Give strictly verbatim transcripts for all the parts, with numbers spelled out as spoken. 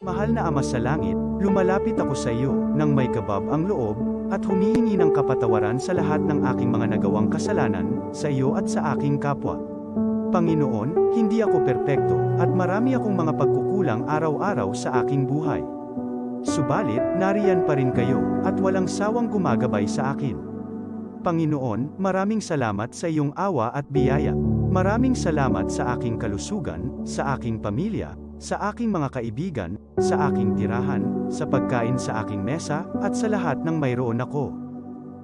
Mahal na Ama sa Langit, lumalapit ako sa iyo nang may kabab ang loob at humihingi ng kapatawaran sa lahat ng aking mga nagawang kasalanan sa iyo at sa aking kapwa. Panginoon, hindi ako perpekto at marami akong mga pagkukulang araw-araw sa aking buhay. Subalit, nariyan pa rin kayo at walang sawang gumagabay sa akin. Panginoon, maraming salamat sa iyong awa at biyaya. Maraming salamat sa aking kalusugan, sa aking pamilya, sa aking mga kaibigan, sa aking tirahan, sa pagkain sa aking mesa, at sa lahat ng mayroon ako.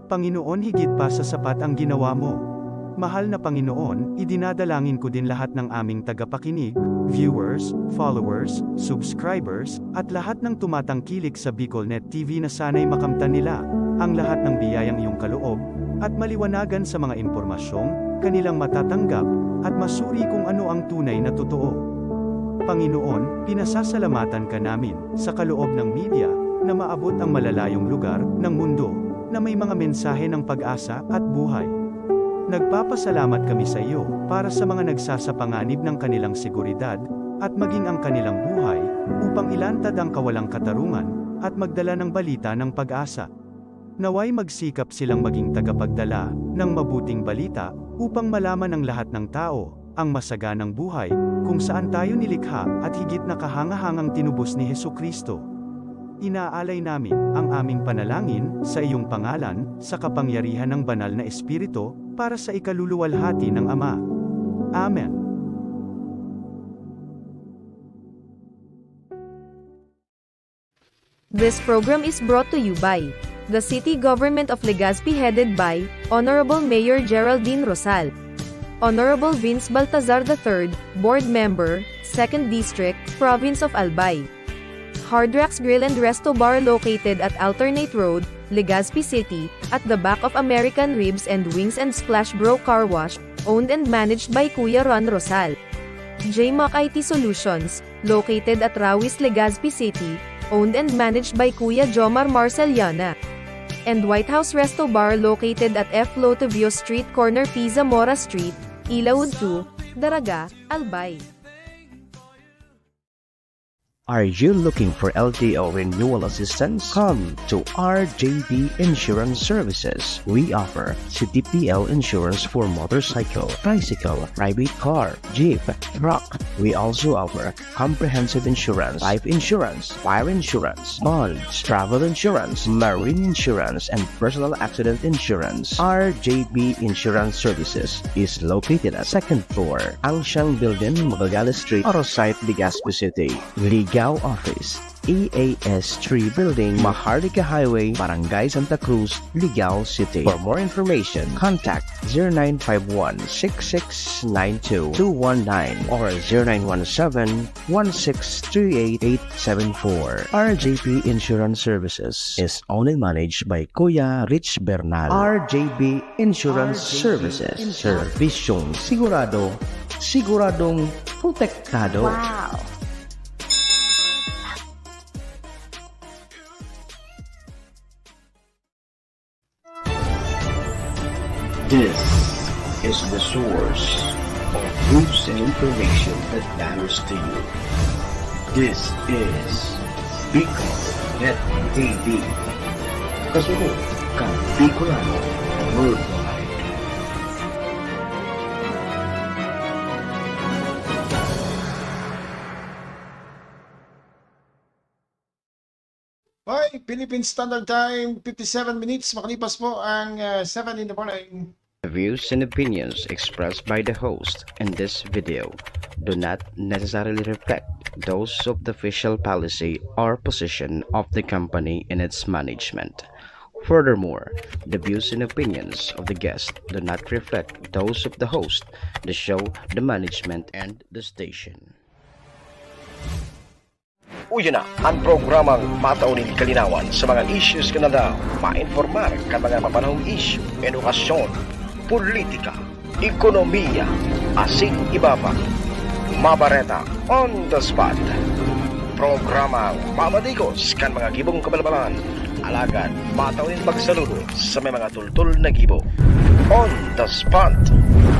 Panginoon, higit pa sa sapat ang ginawa mo. Mahal na Panginoon, idinadalangin ko din lahat ng aming tagapakinig, viewers, followers, subscribers, at lahat ng tumatangkilik sa BicolNet T V na sana'y makamtan nila ang lahat ng biyayang iyong kaloob at maliwanagan sa mga impormasyong kanilang matatanggap at masuri kung ano ang tunay na totoo. Panginoon, pinasasalamatan ka namin sa kaloob ng media na maabot ang malalayong lugar ng mundo na may mga mensahe ng pag-asa at buhay. Nagpapasalamat kami sa iyo para sa mga nagsasapanganib ng kanilang seguridad at maging ang kanilang buhay upang ilantad ang kawalang katarungan at magdala ng balita ng pag-asa. Naway magsikap silang maging tagapagdala ng mabuting balita upang malaman ng lahat ng tao ang masaganang buhay kung saan tayo nilikha at higit na kahangahangang tinubos ni Jesu-Cristo. Inaalay namin ang aming panalangin sa iyong pangalan, sa kapangyarihan ng Banal na Espiritu, para sa ikaluluwalhati ng Ama. Amen. This program is brought to you by the City Government of Legazpi, headed by Honorable Mayor Geraldine Rosal, Honorable Vince Baltazar the third, Board Member, Second District, Province of Albay. Hard Rocks Grill and Resto Bar, located at Alternate Road, Legazpi City, at the back of American Ribs and Wings and Splash Bro Car Wash, owned and managed by Kuya Ron Rosal. J Mac I T Solutions, located at Rawis, Legazpi City, owned and managed by Kuya Jomar Marceliana. And White House Resto Bar, located at F Lotovio Street, corner P Zamora Street, Ilawod two, Daraga, Albay. Are you looking for L T O renewal assistance? Come to R J B Insurance Services. We offer C T P L insurance for motorcycle, tricycle, private car, jeep, truck. We also offer comprehensive insurance, life insurance, fire insurance, bonds, travel insurance, marine insurance, and personal accident insurance. R J B Insurance Services is located at second floor, Angsiang Building, Magallanes Street, Arosite, Legazpi City. Ligao Office, E A S three Building, Maharlika Highway, Barangay Santa Cruz, Ligao City. For more information, contact zero nine five one six six nine two two one nine or zero nine one seven one six three eight eight seven four. R J P Insurance Services is owned and managed by Kuya Rich Bernal. R J B Insurance Services. Serbisyong sigurado, siguradong protektado. Wow! This is the source of news and information that matters to you. This is Bicol Net T V. Kasunod kan Bicolano Worldwide. Hoy, Philippine Standard Time, fifty-seven minutes, makalipas po ang uh, seven in the morning. The views and opinions expressed by the host in this video do not necessarily reflect those of the official policy or position of the company in its management. Furthermore, the views and opinions of the guest do not reflect those of the host, the show, the management, and the station. Uya na an programang matao nin kalinawan sa mga issues kan aldaw, maimpormar kan mga mapanahong isyu, edukasyon, politika, ekonomiya, asin iba pa. Mabareta on the spot. Programang mamadigos kan mga gibong kabalbalan, alagad matao nin pagsaludo sa may mga tultol na gibo. On the spot.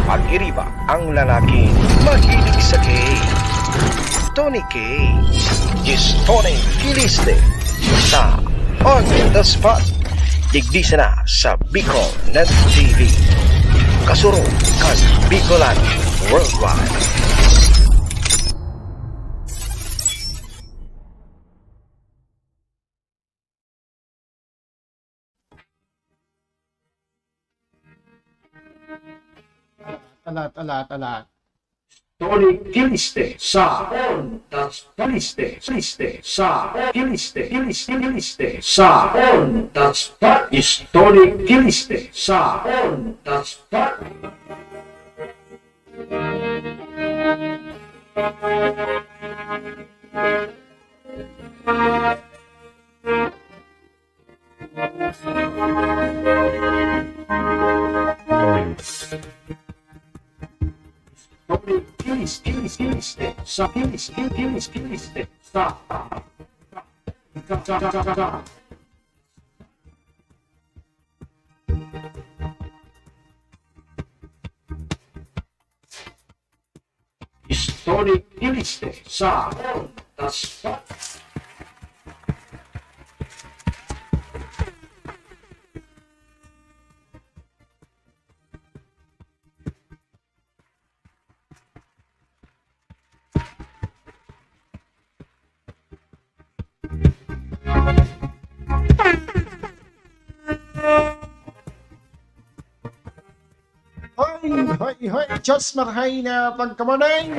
Pag-iriba ang lalaking mahilig sa cake. Tony K. Tony Kiliste sa On the Spot. Digdi sana sa Bicol Net T V. Kasurog kan Bicolan Worldwide. Alat, alat, alat. Tony Kiliste sa On the Spot. Kiliste, Kiliste sa On, Kiliste, Kiliste, Kiliste sa On the Spot. Is Tony Kiliste sa On the Spot. Tony Kiliste, Kiliste, Kiliste sa, Kiliste, Kiliste, Kiliste sa, sa, sa, sa, sa. Is Tony Kiliste sa On the Spot. Hoy, hoy, hoy, Diyos marhay na pagkamorning.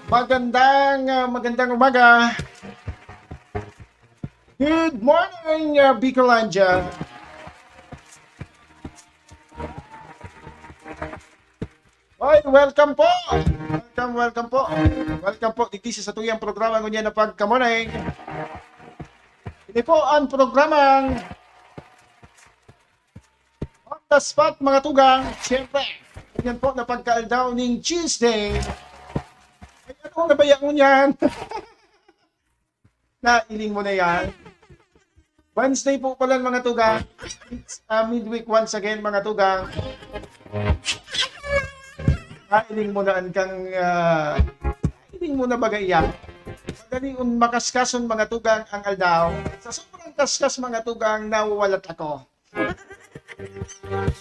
Magandang, ah, magandang umaga. Good morning, uh, Bicolandia. Oy, welcome po. Welcome, welcome po. Welcome po digdi sa satuyang programa ngunyan na pagkamorning. Ini po ang programang On the Spot, mga tugang. Siyempre, yan po na pagkaaldaw ning Tuesday. Ay, ano na ba yan ngunyan? Nailing mo na yan. Wednesday po pala, mga tugang. It's, uh, midweek once again, mga tugang. Nailing mo na an kang, ah, nailing mo na baga iyan. Madali un makaskas an mga tugang ang aldaw. Sa sobrang kaskas, mga tugang, nawawalat ako.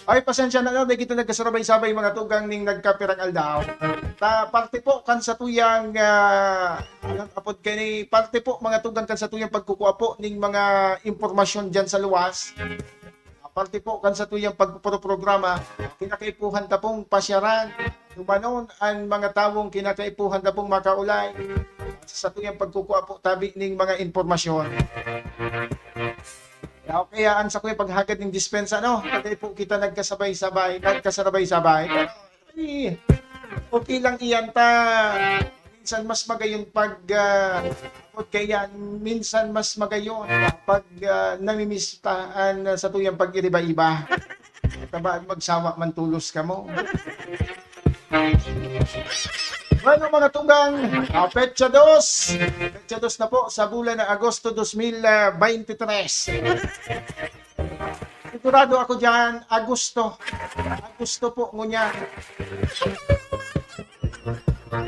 Ay, pasensya na, no? Dai kita nagkasarabay-sabay, mga tugang, ning nagkapirang aldaw. Ta, parte po kan satuyang, ah, anong apod kaini? Parte po, mga tugang, kan satuyang pagkukua po ning mga impormasyon diyan sa luwas. Parte po kan satuyang pagpoproprograma, kinakaipuhan ta pong pasyaran, dumanon an mga tawong kinakaipuhan ta pong makaulay sa satuyang pagkukua po tabi ning mga impormasyon. Kaya, kaya an sakuyang paghagad nin dispensa, no? Dai po kita nagkasabay-sabay, nagkasarabay-sabay. Pero, ay, okay lang iyan ta. Minsan mas magayon pag, ah, pag kaya, minsan mas magayon pag, ah, namimiss ta an, ah, satuyang pag-iriba-iba. Tabaan magsawa man tolos kamo. Bueno, mga tugang, ah, petsa dos. Petsa dos na po sa bulan na Agosto dos mil, ah, baynte tres. Sigurado ako diyan, Agosto. Agosto po ngunyan.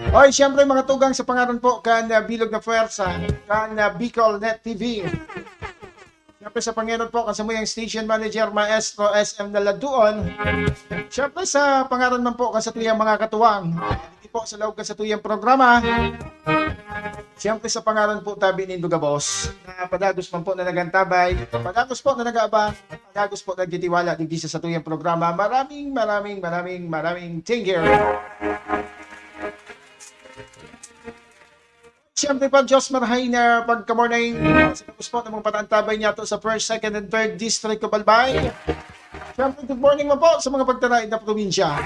Oy, siyempre, mga tugang, sa pangaran po kan, ah, Bilog na Pwersa, kan, ah, Bicol Net T V. Siyempre, sa pangaran po kan samuyang station manager, Maestro S M Naladuon. Siyempre, sa pangaran man po kan satuyang mga katuwang, dito po sa laog kan satuyang programa. Siyempre, sa pangaran po tabi nindo gabos, na padagos man po na nagantabay, padagos po na nag-aabang, padagos po nagtitiwala digdi sa satuyang programa. Maraming, maraming, maraming, maraming thank you. Siyempre po, Diyos marhay na pagka-morning. Sa gabos po ng mga pataantabay niya to sa first, second, and third district of Albay. Siyempre, good morning man po sa mga pagtaraid na probinsya.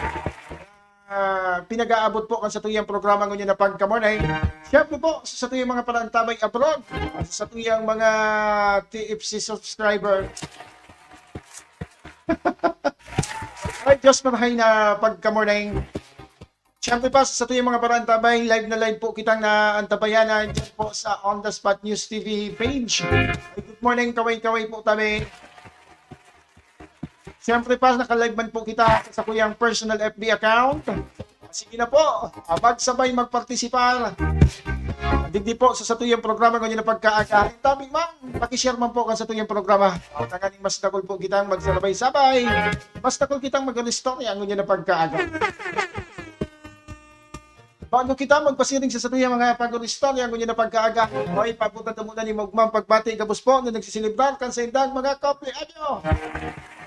Ah, pinag-aabot po kan satuyang programa ngunyan na pagka-morning. Siyempre po, sa satuyang mga pataantabay abroad, sa satuyang mga T F C subscriber. Ay, Diyos marhay na pagka-morning. Siyempre pa, sa satuyang mga pataantabay, live na live po kitang naantabayanan dyan po sa On The Spot News T V page. Good morning, kaway-kaway po tabi. Siyempre pa, naka-live man po kita sa sakuyang personal F B account. Sige na po, ah, magsabay magpartisipar. Digdi po sa satuyang programa ngunyan na pagkaaga. Tabi man, paki-share man po kan satuyang programa. Tanganing mas dakul po kitang magsabay-sabay. Mas dakul kitang mag-istorya ngunyan na pagkaaga. Bago kita magpasiring sa satuyang mga pag-istorya ngunyan na pagkaaga, ay papunta na muna ni Mugmang pagbati gabos po na nagsiselebrar kan saindang mga kumpleanyo.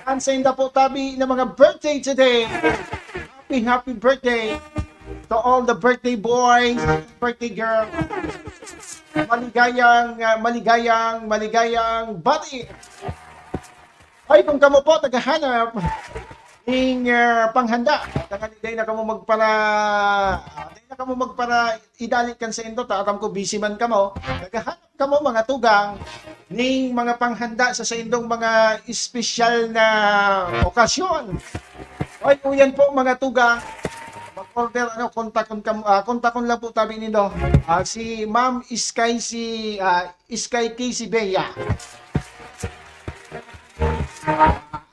Kan sainda po tabi na mga birthday today. Happy, happy birthday to all the birthday boys, birthday girls. Maligayang, ah, maligayang, maligayang bati. Ay, kung kamo po naghahanap ning, ah, panghanda, tanganing dai na kamo magpara-, ah, dai na kamo magpara-idali kan saindo, ta aram ko busy man kamo. Naghahanap kamo, mga tugang, ning mga panghanda sa saindong mga espesyal na okasyon. Ay, uyan po, mga tugang, mag-order, ano, kontakon kam-, ah, kontakon lang po tabi nindo. Ah, si Ma'am Sky, si, ah, Sky Casey Bea.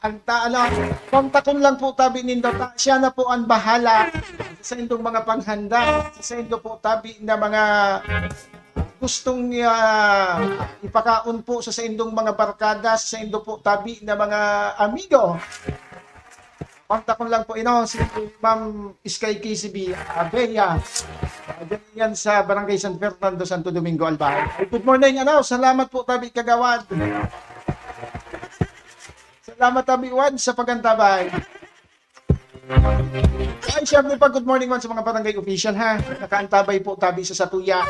Ang ta-, ano, kontakon lang po tabi nindo. Ta-, siya na po ang bahala sa indong mga panghanda, sa indo po tabi na mga gustong, ah, ipakaon po sa, sa indong mga barkada, sa indo po tabi na mga amigo. Kontakon lang po, ino, si Ma'am Sky K C B, ah, Bea. Ah, dyan yan sa Barangay San Fernando, Santo Domingo, Albay. Good morning, ano, salamat po, tabi kagawad. Salamat, tabi Juan, sa pag-antabay. Ay, syempre pa, good morning man sa mga barangay official, ha. Nakaantabay po, tabi sa satuya.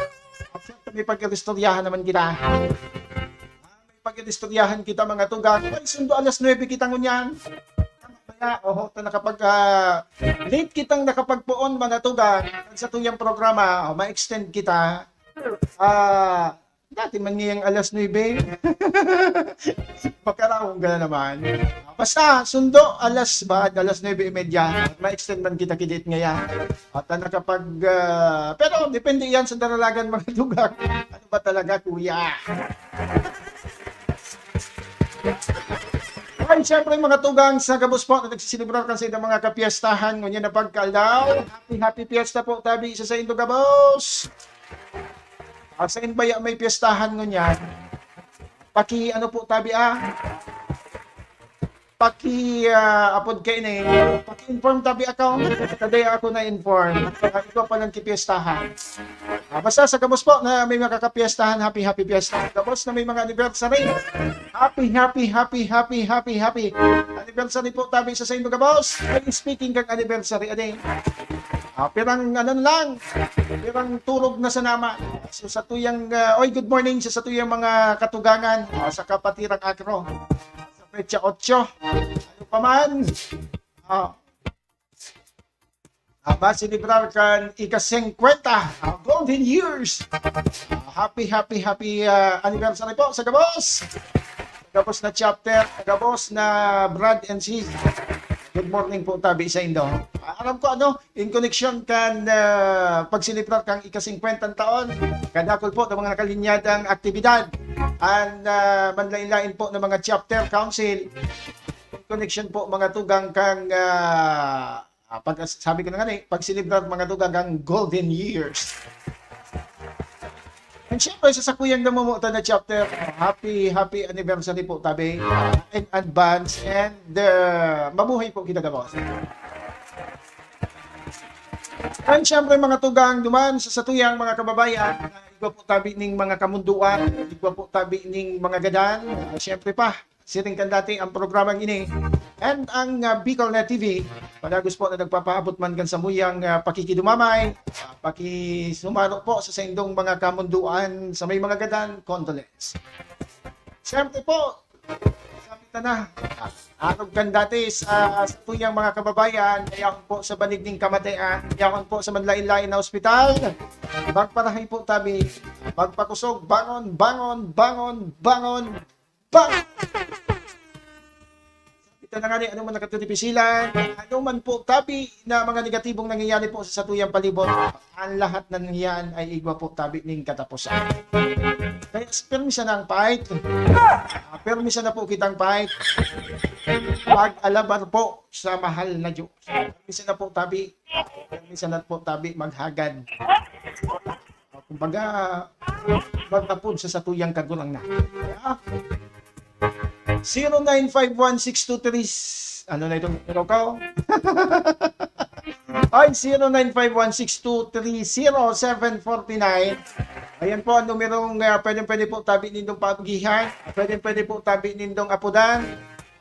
At syempre, may pag-istoryahan naman kita. May pag-istoryahan kita, mga tugang. Ay, sundo alas nuebe kita ngunyan. Kaya, oho, ta nakapag, ah, late kitang nakapagpoon, mga tugang, sa tuyang programa, o, ma-extend kita. Ah, dati man ngayang alas nuebe. Pagkaraon ka na naman. Basta, sundo, alas, ba, alas nuebe y media. Ma-extend man kita kidit ngaya. At, ah, nakapag, ah, pero depende yan sa daralagan, mga tugang. Ano ba talaga, kuya? Ay, syempre, mga tugang, sa gabos po na nagsiselebrar kan saindang mga kapiestahan, ngunyan na pagkaalaw. Happy, happy fiesta po, tabi sa saindo gabos. At sa indo baya may piestahan ngunyan, paki, ano po, tabi, ah? Paki, ah, apod kaini, paki-inform tabi ako. Tabi ako na-inform. Ah, ikaw palang kipiestahan. Ah, basta sa gabos po na may mga kakapiestahan, happy, happy fiesta. Gabos na may mga anniversary. Happy, happy, happy, happy, happy, happy anniversary po tabi sa saindo gabos. Ay, speaking kang anniversary, adi. Ah, pirang ano na lang, pirang turog na sa nama. So, sa tuyang, ah, oy, good morning sa, sa tuyang mga katugangan, ah, sa Kapatirang Agro. Sa petsa otso. Ano pa man? Ah, ah, maselebrar kan ika-singkwenta, ah, golden years. Ah, happy, happy, happy, ah, anniversary po sa gabos. Sa gabos na chapter, sa gabos na brad and sis. Good morning po, tabi saindo. Ah, aram ko, ano, in connection kan, ah, pagselebrar kan ika-singkwenta taon, kadakul po ng mga nakalinyadang aktibidad. An, ah, manlain-lain po ng mga chapter council, in connection po, mga tugang, kan, ah, Ah, pag, sabi ko na nga ni, pagselebrar, mga tugang, ang golden years. And syempre, sa sakuyang namumutan na chapter, happy, happy anniversary po, tabi. In advance, and, uh, mabuhay po kita gabos. And syempre, mga tugang, duman sa satuyang mga kababayan, na igwa po tabi ning mga kamunduan, igwa po tabi ning mga gadan, ah, syempre pa, siring kan dati ang programang ini. And ang, ah, Bicol Net T V, padagos po na nagpapaabot man kan samuyang, ah, pakikidumamay, ah, pakisumaro po sa saindong mga kamunduan sa may mga gadan, condolence. Siyempre po, sabi ta na, ah, arog kan dati sa, sa tuyang mga kababayan, yaon po sa banig ning kamatian, yaon po sa manlain-lain na ospital, magparahay po tabi, magpakusog, bangon, bangon, bangon, bangon, bangon! Tanangani, ano man nakatutipisilan, ano man po tabi na mga negatibong nangyayari po sa satuyang palibot, ang lahat na yan ay igwa po tabi ning katapusan. Kaya permi sana ang fight. Ah, permi sana po kitang fight. Pag-alabar po sa mahal na Diyos. Permi sana po tabi. Permi sana po tabi maghagad. Kumbaga, magtapod sa satuyang kagurangnan. Kaya, zero nine five one six two three, ano na itong numero ko? Ay, zero nine five one six two three zero seven forty-nine. Ayan po ang numerong, ah, pwedeng-pwede po tabi nindong paagihan. Pwedeng-pwede po tabi nindong apodan.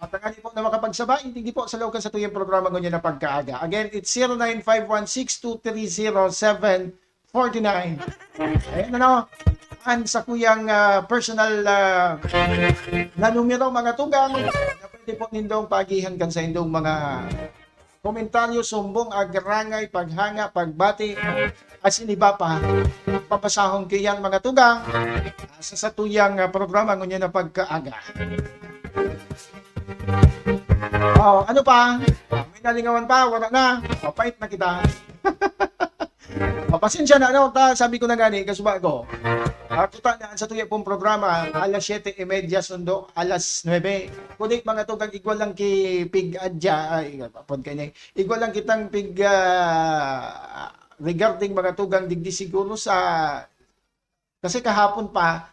At ang po na makapagsabay, hindi po sa loob kan satuyang programa ngunyan na pagkaaga. Again, it's zero nine five one six two three zero seven forty-nine. Ayan, ano, ang sakuyang, ah, personal, ah, na numero, mga tugang, na pwede po nindong paagihan kan saindong mga komentaryo, sumbong, agrangay, paghanga, pagbati, asin iba pa. Papasahon ko yan, mga tugang, sa satuyang, ah, programa ngunyan na pagkaaga. Oh, ano pa? May nalingawan pa? Wala na. Oh, pait na kita. Oh, pasensya na, ano? Ta, sabi ko na gani, kasuba ko. Ah, kuta na ang satuya pong programa, alas siyete y media sundo, alas nuebe. Kundi mga tugang igwa lang ki pig-adya, ay, apod kayo na, igwa lang kitang pig, ah, regarding mga tugang digdi siguro sa, kasi kahapon pa,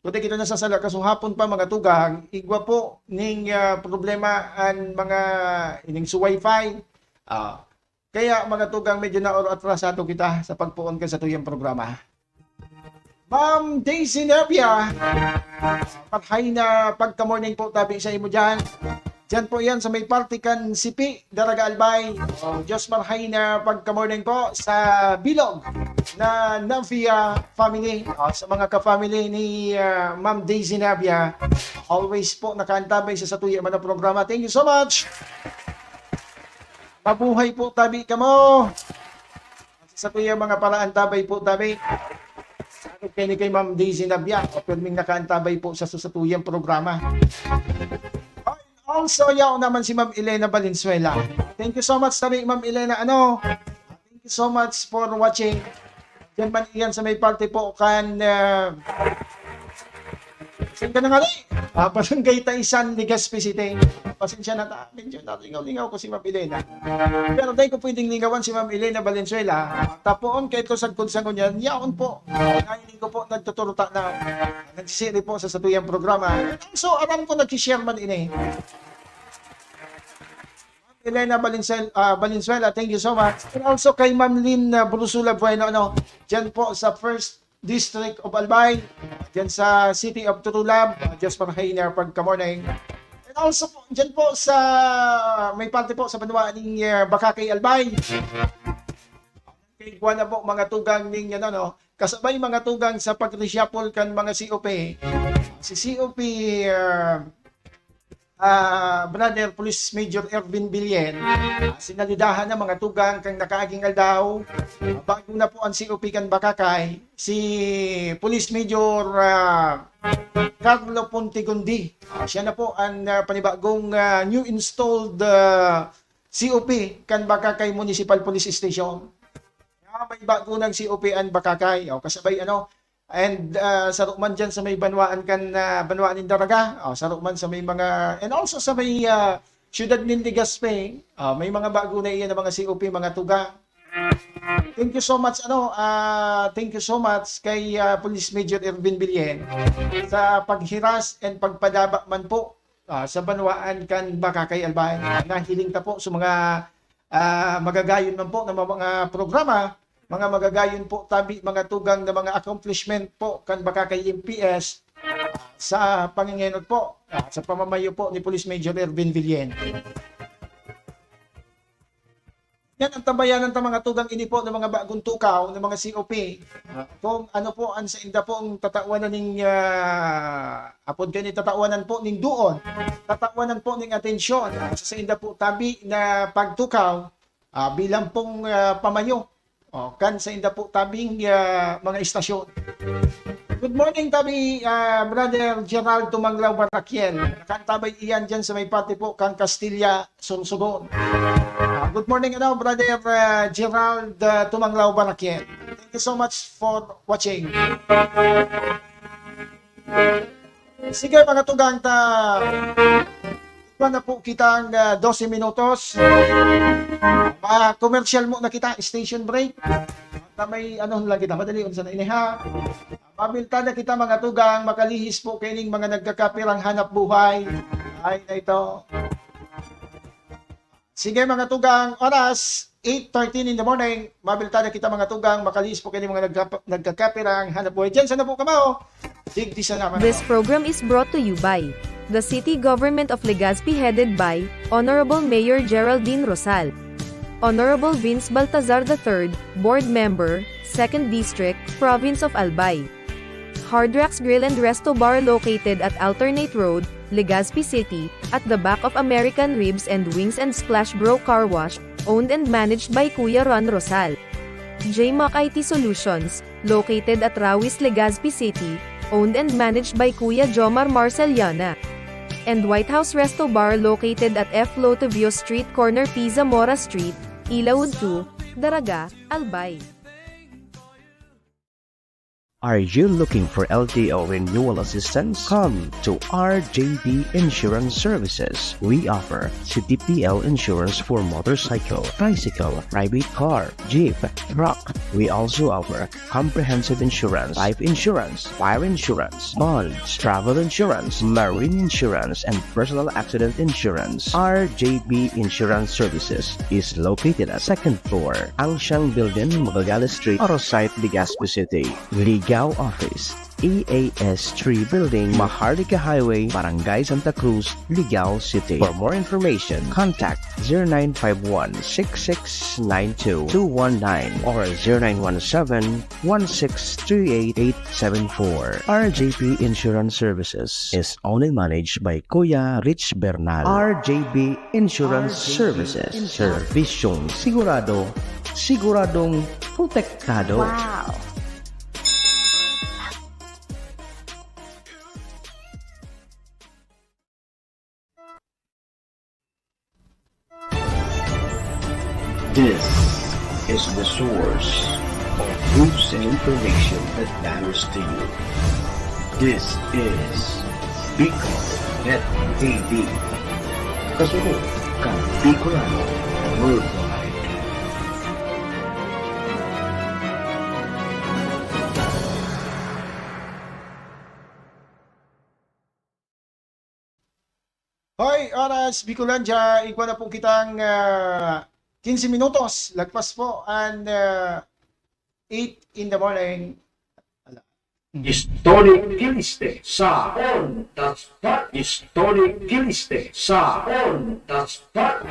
kundi kita nasasala, kaso hapon pa mga tugang, igwa po ning, ah, problema an mga ining sa wifi. Ah, kaya mga tugang medyo na atrasado kita sa pagpoon kan satuyang programa. Ma'am Daisy Nervia, marhay na pagka-morning po tabi sa imo dyan. Dyan po yan sa may party kan Sipi, Daraga Albay. Oh, Diyos marhay na pagka-morning po sa bilog na Nervia family. Oh, sa mga ka-family ni, ah, Ma'am Daisy Nervia, always po nakaantabay sa satuya man na programa. Thank you so much. Mabuhay po tabi kamo. Sa tuyang mga paraan, tabay po, tabi. Sa ano kay ni kay Ma'am Daisy Nabia, o pirming nakaantabay po sa susatuyang programa. Ay, also, yaw naman si Ma'am Elena Valenzuela. Thank you so much, tabi, Ma'am Elena. Ano? Thank you so much for watching. Diyan man iyan sa may parte po kan, ah, saan ka na nga, Ray? Ah, Barangay Taisan, Legazpi City. Pasensya na ta, medyo nalingaw-lingaw ko si Ma'am Elena. Pero dahil ko pwedeng lingawan si Ma'am Elena Valenzuela, tapoon kay ito sagkod sa ngunyan, yaon po. Nahiling ko po, nagtuturuta na, nagsisiri po sa satuyang programa. So, aram ko, nagsishare man ini. Elena Valenzuela, ah, Valenzuela, thank you so much. And also kay Ma'am Lynn, ah, Brusula Bueno, ano, dyan po sa First District of Albay, dyan sa City of Turulab, ah, Diyos marhay na pagka-morning. And also po, dyan po sa, may parte po sa banwa ning, ah, Bakakay, Albay. Kay kuwan na po, mga tugang ning, ano, no, kasabay mga tugang sa pag-reshuffle kan mga C O P. Si C O P, ah, ah, Brother Police Major Ervin Billen, ah, sinalidahan na mga tugang kan nakaaging aldaw. Ah, bago na po ang C O P kan Bakakay, si Police Major, ah, Carlo Pontegundi. Ah, siya na po ang, ah, panibagong, ah, new installed, ah, C O P kan Bakakay Municipal Police Station. Ah, may bago ng C O P ang Bakakay. O, kasabay, ano, and, ah, saro man dyan sa may banwaan kan, ah, banwaan nin Daraga. O, saro man sa may mga, and also sa may, ah, siyudad nin Legazpi. Ah, may mga bago na iyan na mga C O P, mga tugang. Thank you so much, ano, ah, thank you so much kay, ah, Police Major Ervin Billen sa paghiras and pagpadaba man po, ah, sa banwaan kan Bakakay, Albay. Nahiling ta po sa mga, ah, magagayon man po na mga programa, mga magagayon po tabi, mga tugang na mga accomplishment po kan Bakakay M P S sa pangingenot po, ah, sa pamamayo po ni Police Major Ervin Villen. Yan ang tabayanan ta, mga tugang, ini po ng mga bagong tukaw ng mga C O P. Ah, kung ano po ang sa inda pong tatawanan ning, ah, apod kani tatawanan po ning duon, tatawanan po ning atensyon, ah, sa, sa inda po tabi na pagtukaw, ah, bilang pong, ah, pamayo, o, kan sa inda po tabing, ah, mga istasyon. Good morning, tabi, ah, Brother Gerald Tumanglaw Barakiel. Nakantabay iyan dyan sa may parte po kang Castilla, Sorsogon. Ah, good morning, ano, Brother, ah, Gerald, ah, Tumanglaw Barakiel. Thank you so much for watching. Sige, mga tugang, ta Iba na po kitang, ah, dose minutos. Ma-commercial muna kita, station break. Ta may ano lang kita, madali unsa na ini, ha? Mabilta na kita, mga tugang, makalihis po kaining mga nagkakapirang hanap buhay. Ay na ito. Sige, mga tugang, oras eight thirteen in the morning. Mabilta na kita, mga tugang, makalihis po kaining mga nagkap-, nagkakapirang hanap buhay. Diyan sana po kamo. Digdi sana, mga This program is brought to you by the City Government of Legazpi, headed by Honorable Mayor Geraldine Rosal. Honorable Vince Baltazar the third, Board Member, Second District, Province of Albay. Hard Rocks Grill and Resto Bar, located at Alternate Road, Legazpi City, at the back of American Ribs and Wings and Splash Bro Car Wash, owned and managed by Kuya Ron Rosal. J Mac I T Solutions, located at Rawis, Legazpi City, owned and managed by Kuya Jomar Marceliana. And White House Resto Bar, located at F Lotovio Street, corner P Zamora Street, Ilaud two, Daraga, Albay. Are you looking for L T O renewal assistance? Come to R J B Insurance Services. We offer C T P L insurance for motorcycle, tricycle, private car, jeep, truck. We also offer comprehensive insurance, life insurance, fire insurance, bonds, travel insurance, marine insurance, and personal accident insurance. R J B Insurance Services is located at second floor, Angshang Building, Magallanes Street, Oro Site, Legazpi City. Ligao Office, E A S three Building, Maharlika Highway, Barangay Santa Cruz, Ligao City. For more information, contact zero nine five one six six nine two two one nine or zero nine one seven one six three eight eight seven four. R J P Insurance Services is only managed by Kuya Rich Bernal. R J B Insurance Services. Servisyong sigurado, siguradong protektado. Wow! This is the source of news and information that matters to you. This is Bicol Net T V. Kasunod kan Bicolano Worldwide. Hoy, oras, Bicolandia, igwa na po kitang, ah, quince minutos. Lagpas po ang, ah, eight in the morning. Ala. Historic Kiliste sa On the Spot. Historic Kiliste sa On the Spot.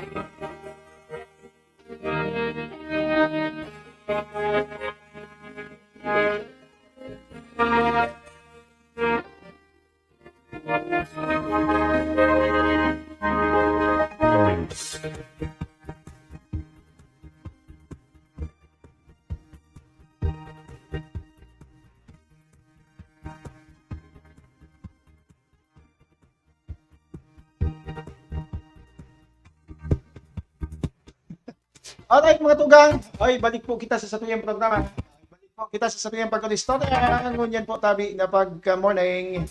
Alright, mga tugang. Ay, balik po kita sa satuyang programa. Balik po kita sa satuyang pagkalistorya. Ngunyan po, tabi na pagka-morning.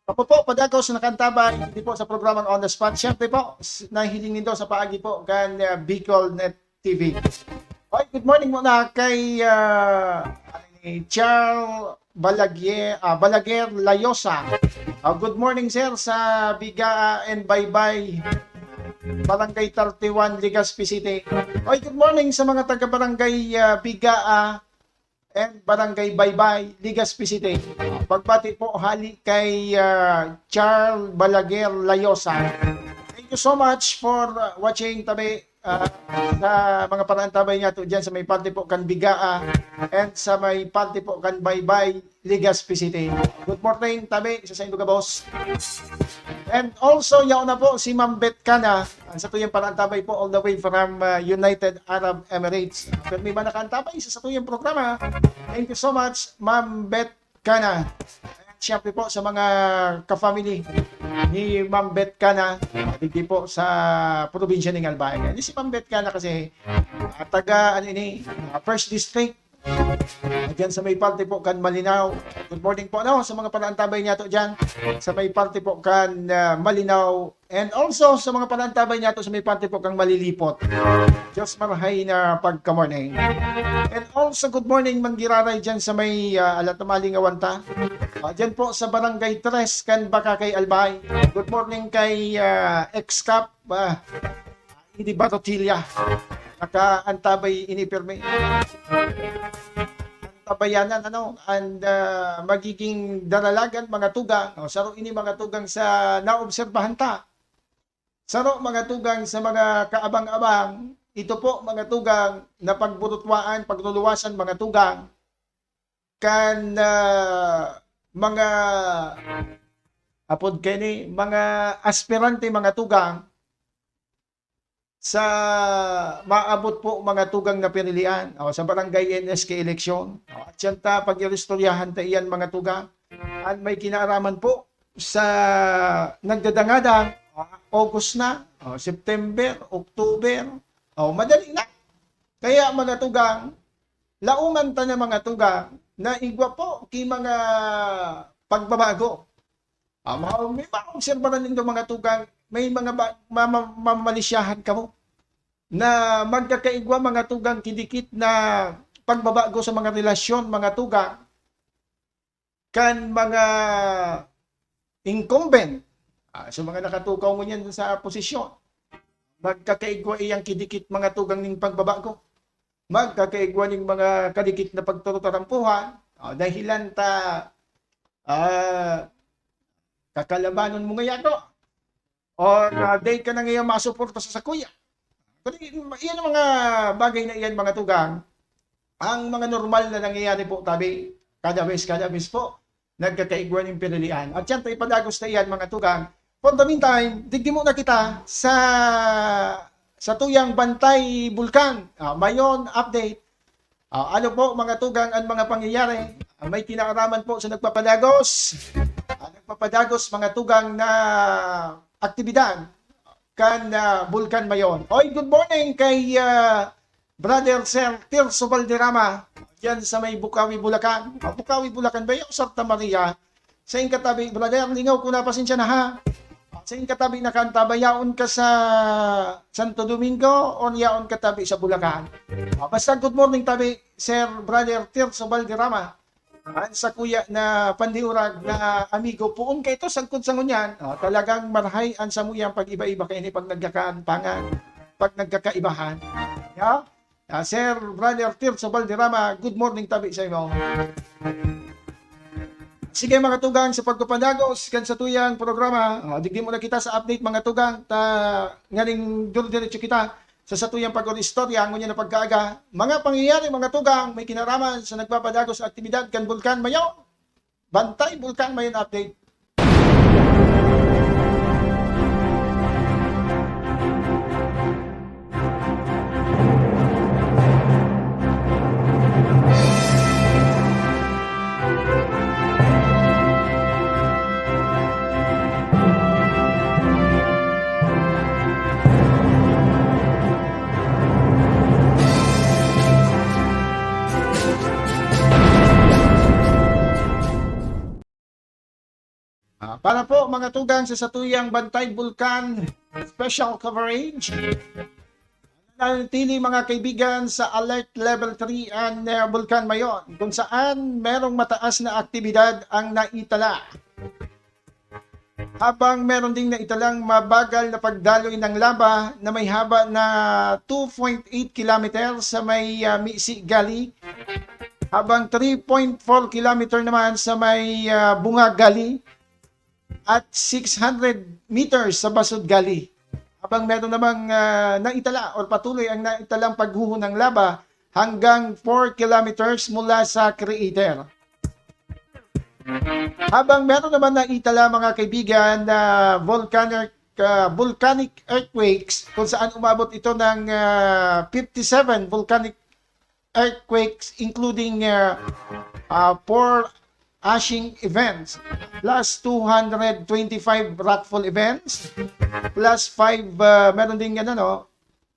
Ako po, padagos na kantabay, hindi po sa programang On the Spot. Siyempre po, s-, nahiling nindo sa paagi po kan, ah, Bicol Net T V. Hoy, good morning muna kay, ah, ni Charles Balaguer, ah, Balaguer Layosa. Ah, good morning, sir, sa Bigaa and Baybay, Barangay thirty-one, Legazpi City. Hoy, good morning sa mga taga Barangay, ah, Bigaa and Barangay Baybay, Legazpi City. Pagbati po hali kay, ah, Charles Balaguer Layosa. Thank you so much for, ah, watching, tabi, ah, sa mga parantabay niya to dyan sa may parte po kan Bigaa and sa may parte po kan Baybay, Legazpi City. Good morning, tabi, sa saindo gabos. And also, yaon na po si Ma'am Beth Cana, Ang satuyang pag-antabay po all the way from, ah, United Arab Emirates. Pero may iba nakaantabay sa satuyang programa. Thank you so much, Ma'am Beth Cana. At siyempre po sa mga ka-family ni Ma'am Beth Cana, digdi po sa probinsya ng Albay. Ano si Ma'am Beth Cana kasi, ah, taga, ano ini, ah, First District. Diyan sa may parte po kan Malinao. Good morning po, ano, sa mga pag-antabay niyato diyan. Sa may parte po kan, ah, Malinao. And also sa mga pag-antabay niyato sa may parte po kan Malilipot. Diyos marhay na pagka-morning. And also good morning, Manggiraray diyan sa may, ah, Alatamali nga Wanta. Ah, diyan po sa Barangay Tres kan Bacacay, Albay. Good morning kay, ah, Ex-Cap, ah, Hindi Barotilla. Nakaantabay ini pirmi. Antabayanan, ano, and, ah, magiging daralagan, mga tugang. O, saro ini, mga tugang, sa naobserbahan ta. Saro, mga tugang, sa mga kaabang-abang. Ito po, mga tugang, na pagburutwaan, pagluluwasan, mga tugang, kan, ah, mga apod kini, mga aspirante, mga tugang, sa maabot po, mga tugang, na pinilian, o, sa barangay N S K eleksyon. O, at siyan ta, pag-iristoryahan ta iyan, mga tugang. At may kinaaraman po sa nagdadangadang, o, August na, o, September, October, o, madali na. Kaya, mga tugang, laungan ta na, mga tugang, na igwa po ki mga pagbabago. Ah, ma-, may maobserbahan nindo, mga tugang, may mga ba-, ma-, ma-, mamalisyahan kamo na magkakaigwa, mga tugang, kidikit na pagbabago sa mga relasyon, mga tugang, kan mga incumbent, ah, sa mga nakatukaw ngunyan sa posisyon. Magkakaigwa iyang kidikit, mga tugang, ning pagbabago. Magkakaigwa ning mga kadikit na pagturutarampuhan, ah, dahilan ta, ah, kakalabanon mo ngaya ako. Or, ah, dai ka na ngayon masuporta sa sakuya. Kundi, iyan ang mga bagay na iyan, mga tugang. Ang mga normal na nangyayari po, tabi, kada bes, kada bes po, nagkakaigwa ning pinilian. At yan, ta ipadagos na iyan, mga tugang. For the meantime, digdi muna kita sa, sa tuyang Bantay Bulkan. Ah, Mayon update. Ah, ano po, mga tugang, ang mga pangyayari? Ah, may kinaaraman po sa nagpapadagos. Ah, nagpapadagos, mga tugang, na aktibidad kan, ah, Bulkan Mayon. Oy, good morning kay, ah, Brother Sir Tirso Valderrama, diyan sa may Bukawi, Bulacan. Ah, Bukawi, Bulacan ba yun? Santa Maria. Sa katabi, brother, lingaw ko na, pasensya na, ha. Sa katabi na kanta, bayaon ka sa Santo Domingo o yaon ka tabi sa Bulacan? Ah, basta good morning tabi, Sir Brother Tirso Valderrama. Ang sakuya na pandiurag na amigo, poon kaito sagkod sa ngunyan. Ah, talagang marhay ang samuyang pag-iba-iba kaini pag nagkakaantangan, pag nagkakaibahan. Ya? Ah, Sir Brother Tirso Valderrama, good morning tabi sa imo. Sige, mga tugang, sa pagpapadagos kan satuyang programa, ah, digdi muna kita sa update, mga tugang, ta nganing dire-diretso kita sa satuyang pag-istorya ngunyan na pagkaaga. Mga pangyayari, mga tugang, may kinaraman sa nagpapadagos na aktibidad kan Bulkan Mayon. Bantay Bulkan Mayon update. Ah, para po, mga tugang, sa satuyang Bantay Bulkan Special Coverage, nanatili, mga kaibigan, sa Alert Level three ang, ah, Bulkan Mayon, kung saan merong mataas na aktibidad ang naitala. Habang meron ding naitalang mabagal na pagdaloy ng laba na may haba na two point eight kilometer sa may, ah, Misi Gully, habang three point four kilometer naman sa may, ah, Bunga Gully, at six hundred meters sa Basud Gully. Habang meron namang, ah, naitala or patuloy ang naitalang paghuhon ng laba hanggang four kilometers mula sa crater. Habang meron naman naitala, mga kaibigan, na volcanic ah, volcanic earthquakes, kung saan umabot ito ng, ah, fifty-seven volcanic earthquakes, including, ah, ah, four ashing events, plus two hundred twenty-five rockfall events, plus five, ah, meron ding ano, no,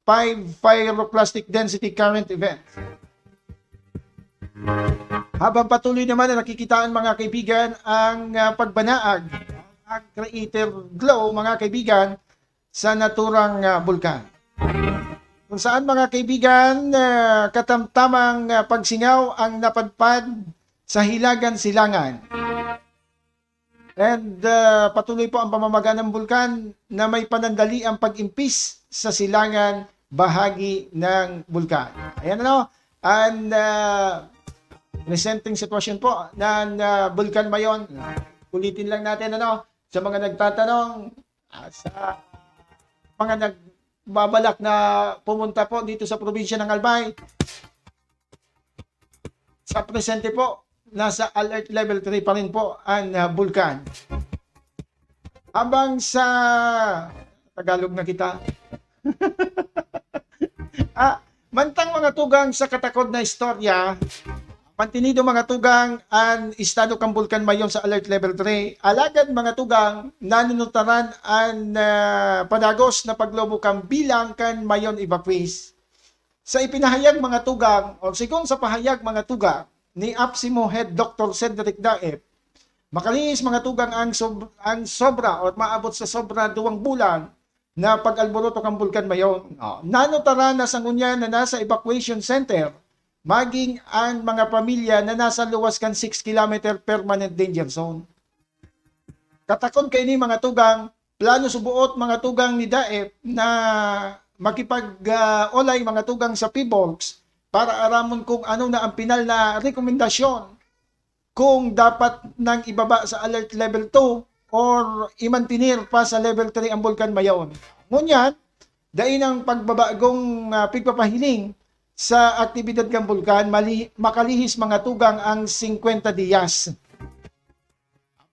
five pyroclastic density current events. Habang patuloy naman na nakikitaan, mga kaibigan, ang, ah, pagbanaag, ang crater glow, mga kaibigan, sa naturang, ah, bulkan. Kung saan, mga kaibigan, ah, katamtamang, ah, pagsingaw ang napadpad sa hilagan-silangan. And, ah, patuloy po ang pamamaga ng bulkan na may panandaliang pag-impis sa silangan bahagi ng bulkan. Ayan, ano, ang, ah, presenteng sitwasyon po ng, ah, Bulkan Mayon. Ulitin lang natin, ano, sa mga nagtatanong, ah, sa mga nagbabalak na pumunta po dito sa probinsya ng Albay, sa presente po, nasa alert level three pa rin po ang, ah, bulkan. Habang sa Tagalog na kita. Ah, mantang, mga tugang, sa katakod na istorya, mantinido, mga tugang, an estado kan Bulkan Mayon sa alert level three. Alagad, mga tugang, nanunutaran an, ah, padagos na paglobo kan bilang kan Mayon evacuees. Sa ipinahayag, mga tugang, o sigon sa pahayag, mga tugang, ni APSEMO Head Doctor Cedric Daep, makalihis, mga tugang, ang sob-, ang sobra o maabot sa sobra duwang bulan na pag-alboroto kan Bulkan Mayon. O, nanutara na sa ngunyan na nasa evacuation center, maging an mga pamilya na nasa luwas kan six kilometer permanent danger zone. Katakod kaini, mga tugang, plano suboot, mga tugang, ni Daep na makipag, ah, olay, mga tugang, sa PHIVOLCS para aramon kung ano na ang pinal na rekomendasyon, kung dapat nang ibaba sa alert level two or imantener pa sa level three ang Bulkan Mayon. Ngunyan, dai nang pagbabagong, ah, pigpapahiling sa aktibidad kan bulkan, mali-, makalihis, mga tugang, ang singkwenta diyas.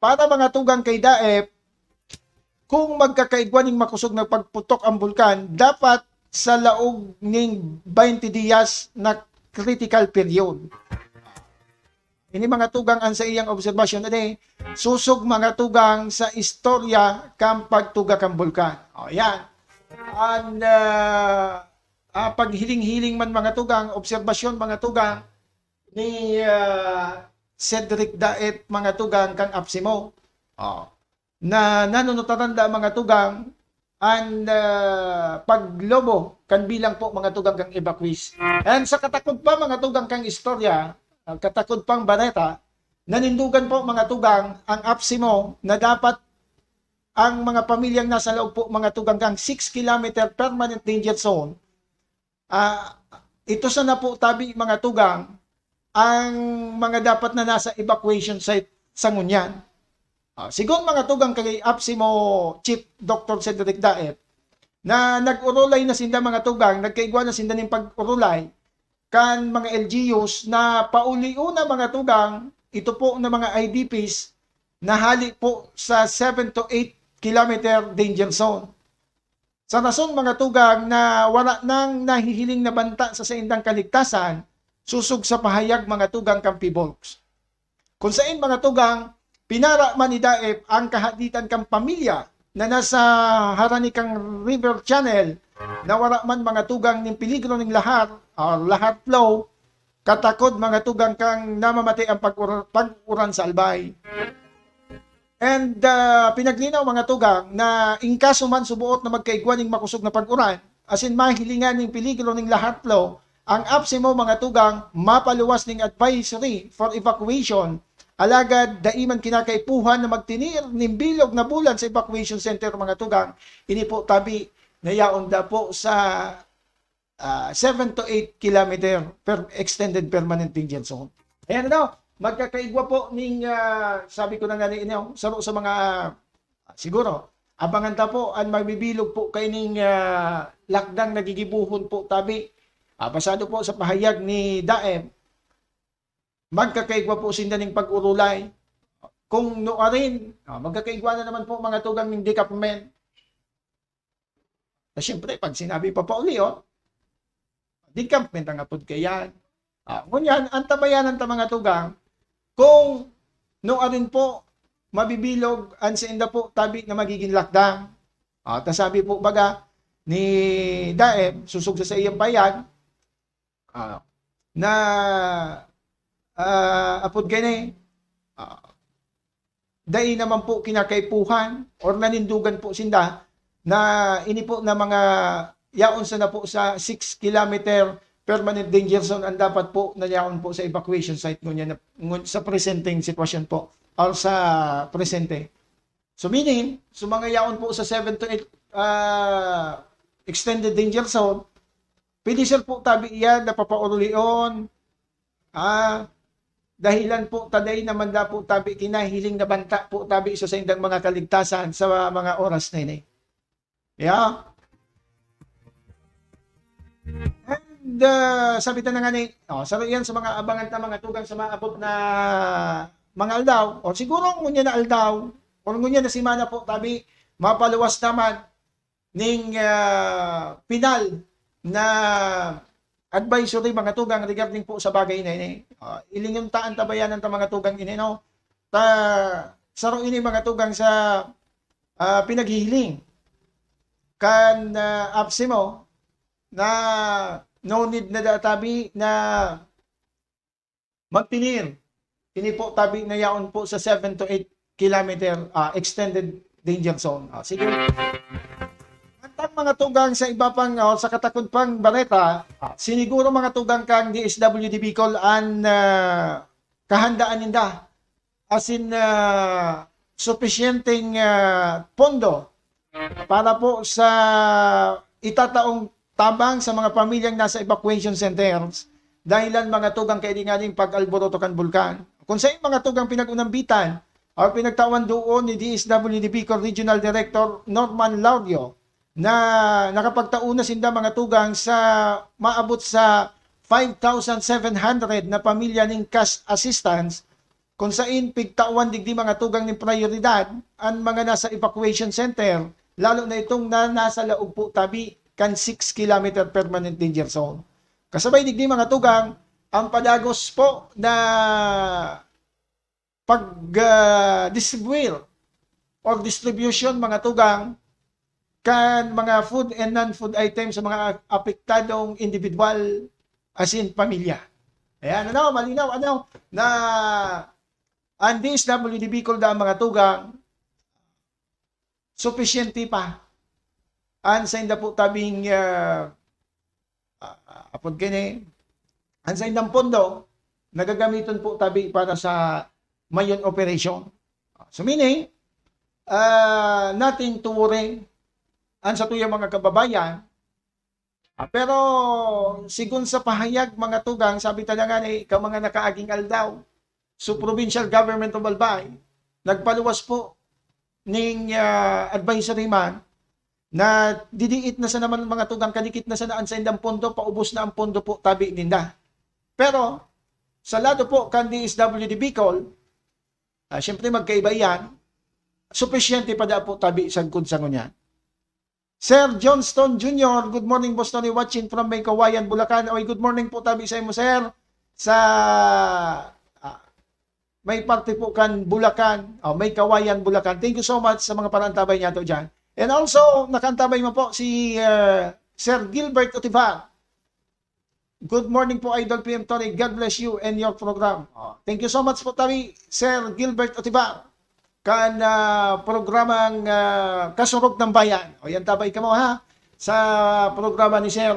Para, mga tugang, kay Daep, kung magkakaigwa ning makosog na pagputok ang bulkan, dapat sa laog ning baynte diyas na critical period. Ini, mga tugang, ang saiyang obserbasyon na, sosog, mga tugang, sa istorya kan pagtuga kan bulkan. O, yan. An, ah, ah, paghiling-hiling man, mga tugang, obserbasyon, mga tugang, ni, ah, Cedric Daep, mga tugang, kan APSEMO. O, na nanunutaran da, mga tugang, an, ah, paglobo kan bilang po, mga tugang, kan evacuees. And sa katakod pa, mga tugang, kan istorya, ah, katakod pang bareta, nanindogan po, mga tugang, ang APSEMO na dapat ang mga pamilyang nasa laog po, mga tugang, kan six kilometer permanent danger zone, ah, ito sana po tabi, mga tugang, ang mga dapat na nasa evacuation site sa ngunyan. Ah, sigon, mga tugang, kay APSEMO Chief Doctor Cedric Daep, na nag-orolay na sinda, mga tugang, nagkaigwa na sinda ning pag-orolay kan mga L G Us na paulion na, mga tugang, ito po na mga I D Ps na hali po sa seven to eight kilometer danger zone. Sa rason, mga tugang, na wala nang nahihiling na banta sa saindang kaligtasan, sosog sa pahayag, mga tugang, kan PHIVOLCS. Kun saen, mga tugang, pinara man ni Daep ang kahaditan kan pamilya na nasa harani kan river channel na wara man, mga tugang, nin peligro nin lahar, or lahar flow, katakod, mga tugang, kan namamatay an pag-ur-, pag-uran sa Albay. And, ah, pinaglinaw, mga tugang, na in kaso man suboot na magkaigwa nin makosog na pag-uran, asin mahilingan nin peligro nin lahar flow, ang APSEMO, mga tugang, mapaluwas nin advisory for evacuation. Alagad dai man kinakaipuhan na magtener nin bilog na bulan sa evacuation center, mga tugang. Ini po tabi na yaon da po sa, ah, seven to eight kilometer per extended permanent danger zone. Ayan, ano, magkakaigwa po ning, ah, sabi ko na nga ni inyo, saro sa mga, ah, siguro, abangan ta po an magbibilog po kaining, ah, lakdang nagigibohon po tabi. Ah, basado po sa pahayag ni Daep, magkakaigwa po sinda ning pag-orolay. Kung nuarin, ah, magkakaigwa na naman po, mga tugang, ning decapment. Na siyempre, pag sinabi papaulion, decampment ang apod kaiyan. Ah, ngunyan, antabayanan ta, mga tugang, kung nuarin po mabibilog an sainda po tabi na magiging lockdown. Ah, ta sabi po baga ni Daem, sosog sa saiyang pahayag, ah, na, ah, apod kaini, ah, dai naman po kinakaipuhan or nanindogan po sinda na ini po na mga yaon sana po sa six kilometer permanent danger zone ang dapat po na yaon po sa evacuation site ngunyan na, ngun-, sa presenteng sitwasyon po or sa presente. So meaning, so mga yaon po sa seven to eight, ah, extended danger zone, pwede sir po tabi iyan na papaulion, ah, dahilan po ta dai naman da po tabi kinahiling na banta po tabi sa saindang mga kaligtasan sa mga oras na ini. Yeah. And, ah, sabi ta na nga ni, oh, saro iyan sa mga abangan ta, mga tugang, sa maabot na mga aldaw, o siguro ngunyan na aldaw, o ngunyan na semana po, tabi, mapaluwas naman ning, ah, pinal na advisory, mga tugang, regarding po sa bagay na ini. Ah, ilingon ta, antabayanan ta, mga tugang, ini, no? Ta, saro ini, mga tugang, sa, ah, pinaghihiling kan, ah, APSEMO na no need na da tabi na magtinir. Ini po tabi na yaon po sa seven to eight kilometer, ah, extended danger zone. Ah, sige. Mantang, mga tugang, sa iba pang, o sa katakod pang bareta, ah, siniguro, mga tugang, kang D S W D Bicol an, ah, kahandaan ninda, asin, ah, supisyenteng, ah, pondo para po sa itataong tabang sa mga pamilyang nasa evacuation centers, dahilan, mga tugang, kaini ngading pag-alboroto kan bulkan. Kun sain, mga tugang, pinag-unambitan o pinagtawan doon ni D S W D Bicol Regional Director Norman Laurio na nakapagtao na sinda, mga tugang, sa maabot sa five thousand seven hundred na pamilya ning cash assistance, kun sain pigtawan digdi, mga tugang, nin prayoridad an mga nasa evacuation center, lalo na itong na nasa laog po tabi kan six kilometer permanent danger zone. Kasabay digdi, mga tugang, ang padagos po na pag, ah, distribuir or distribution, mga tugang, kan mga food and non-food items sa mga apektadong individual, asin pamilya. Ayan, ano, malinaw, ano, na ang D S W D Bicol da, mga tugang, supisyente pa an sainda po tabing, ah, ah, apod kini, an saindang pondo, nagagamiton po tabi para sa mayon operation. So meaning, ah, nothing to worry an satuyang mga kababayan. Ah, pero sigon sa pahayag, mga tugang, sabi ta na nga ni, ka mga nakaaging aldaw, so Provincial Government of Albay, nagpaluwas po ning, ah, advisory man na didiit na sana man, mga tugang, kadikit na sana an saindang pondo, paubos na ang pondo po tabi ninda. Pero sa lado po kan D S W D Bicol, ah, siyempre magkaiba iyan, supisyente pa da po tabi sagkod sa ngunyan. Sir Johnston Junior, good morning, Boss Tony, watching from May Kawayan, Bulacan. Oy, good morning po tabi sa imo, sir. Sa, ah, may parte po kan Bulacan, oh, May Kawayan, Bulacan. Thank you so much sa mga parantabay niyato diyan. And also, nakaantabay mo po si, ah, Sir Gilbert Otivar. Good morning po, Idol P M Tony. God bless you and your program. Oh, thank you so much po, tabi, Sir Gilbert Otivar, kan, ah, programang, ah, Kasurog ng Bayan. O, yan, tabay kamo, ha, sa programa ni Sir,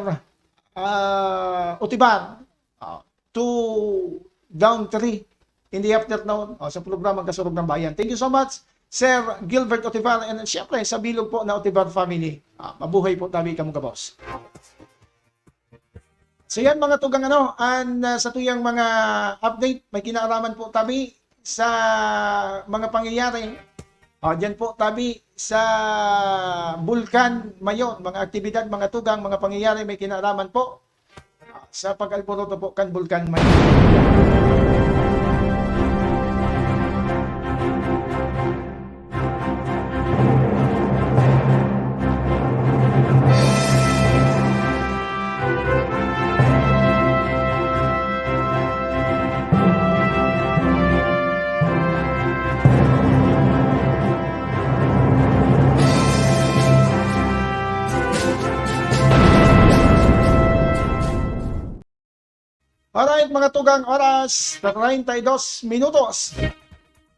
ah, Otivar. Oh, two down three in the afternoon, oh, sa programang Kasurog ng Bayan. Thank you so much, Sir Gilbert Otivar, and siyempre, sa bilog po na Otivar family. Ah, mabuhay po, tabi kamo gabos. So yan, mga tugang, ano, an, ah, satuyang mga update, may kinaaraman po tabi sa mga pangyayari. Ah, diyan po tabi sa Bulkan Mayon, mga aktibidad, mga tugang, mga pangyayari may kinaaraman po, ah, sa pag-alboroto po kan Bulkan Mayon. Alright, mga tugang, oras, treinta y dos minutos.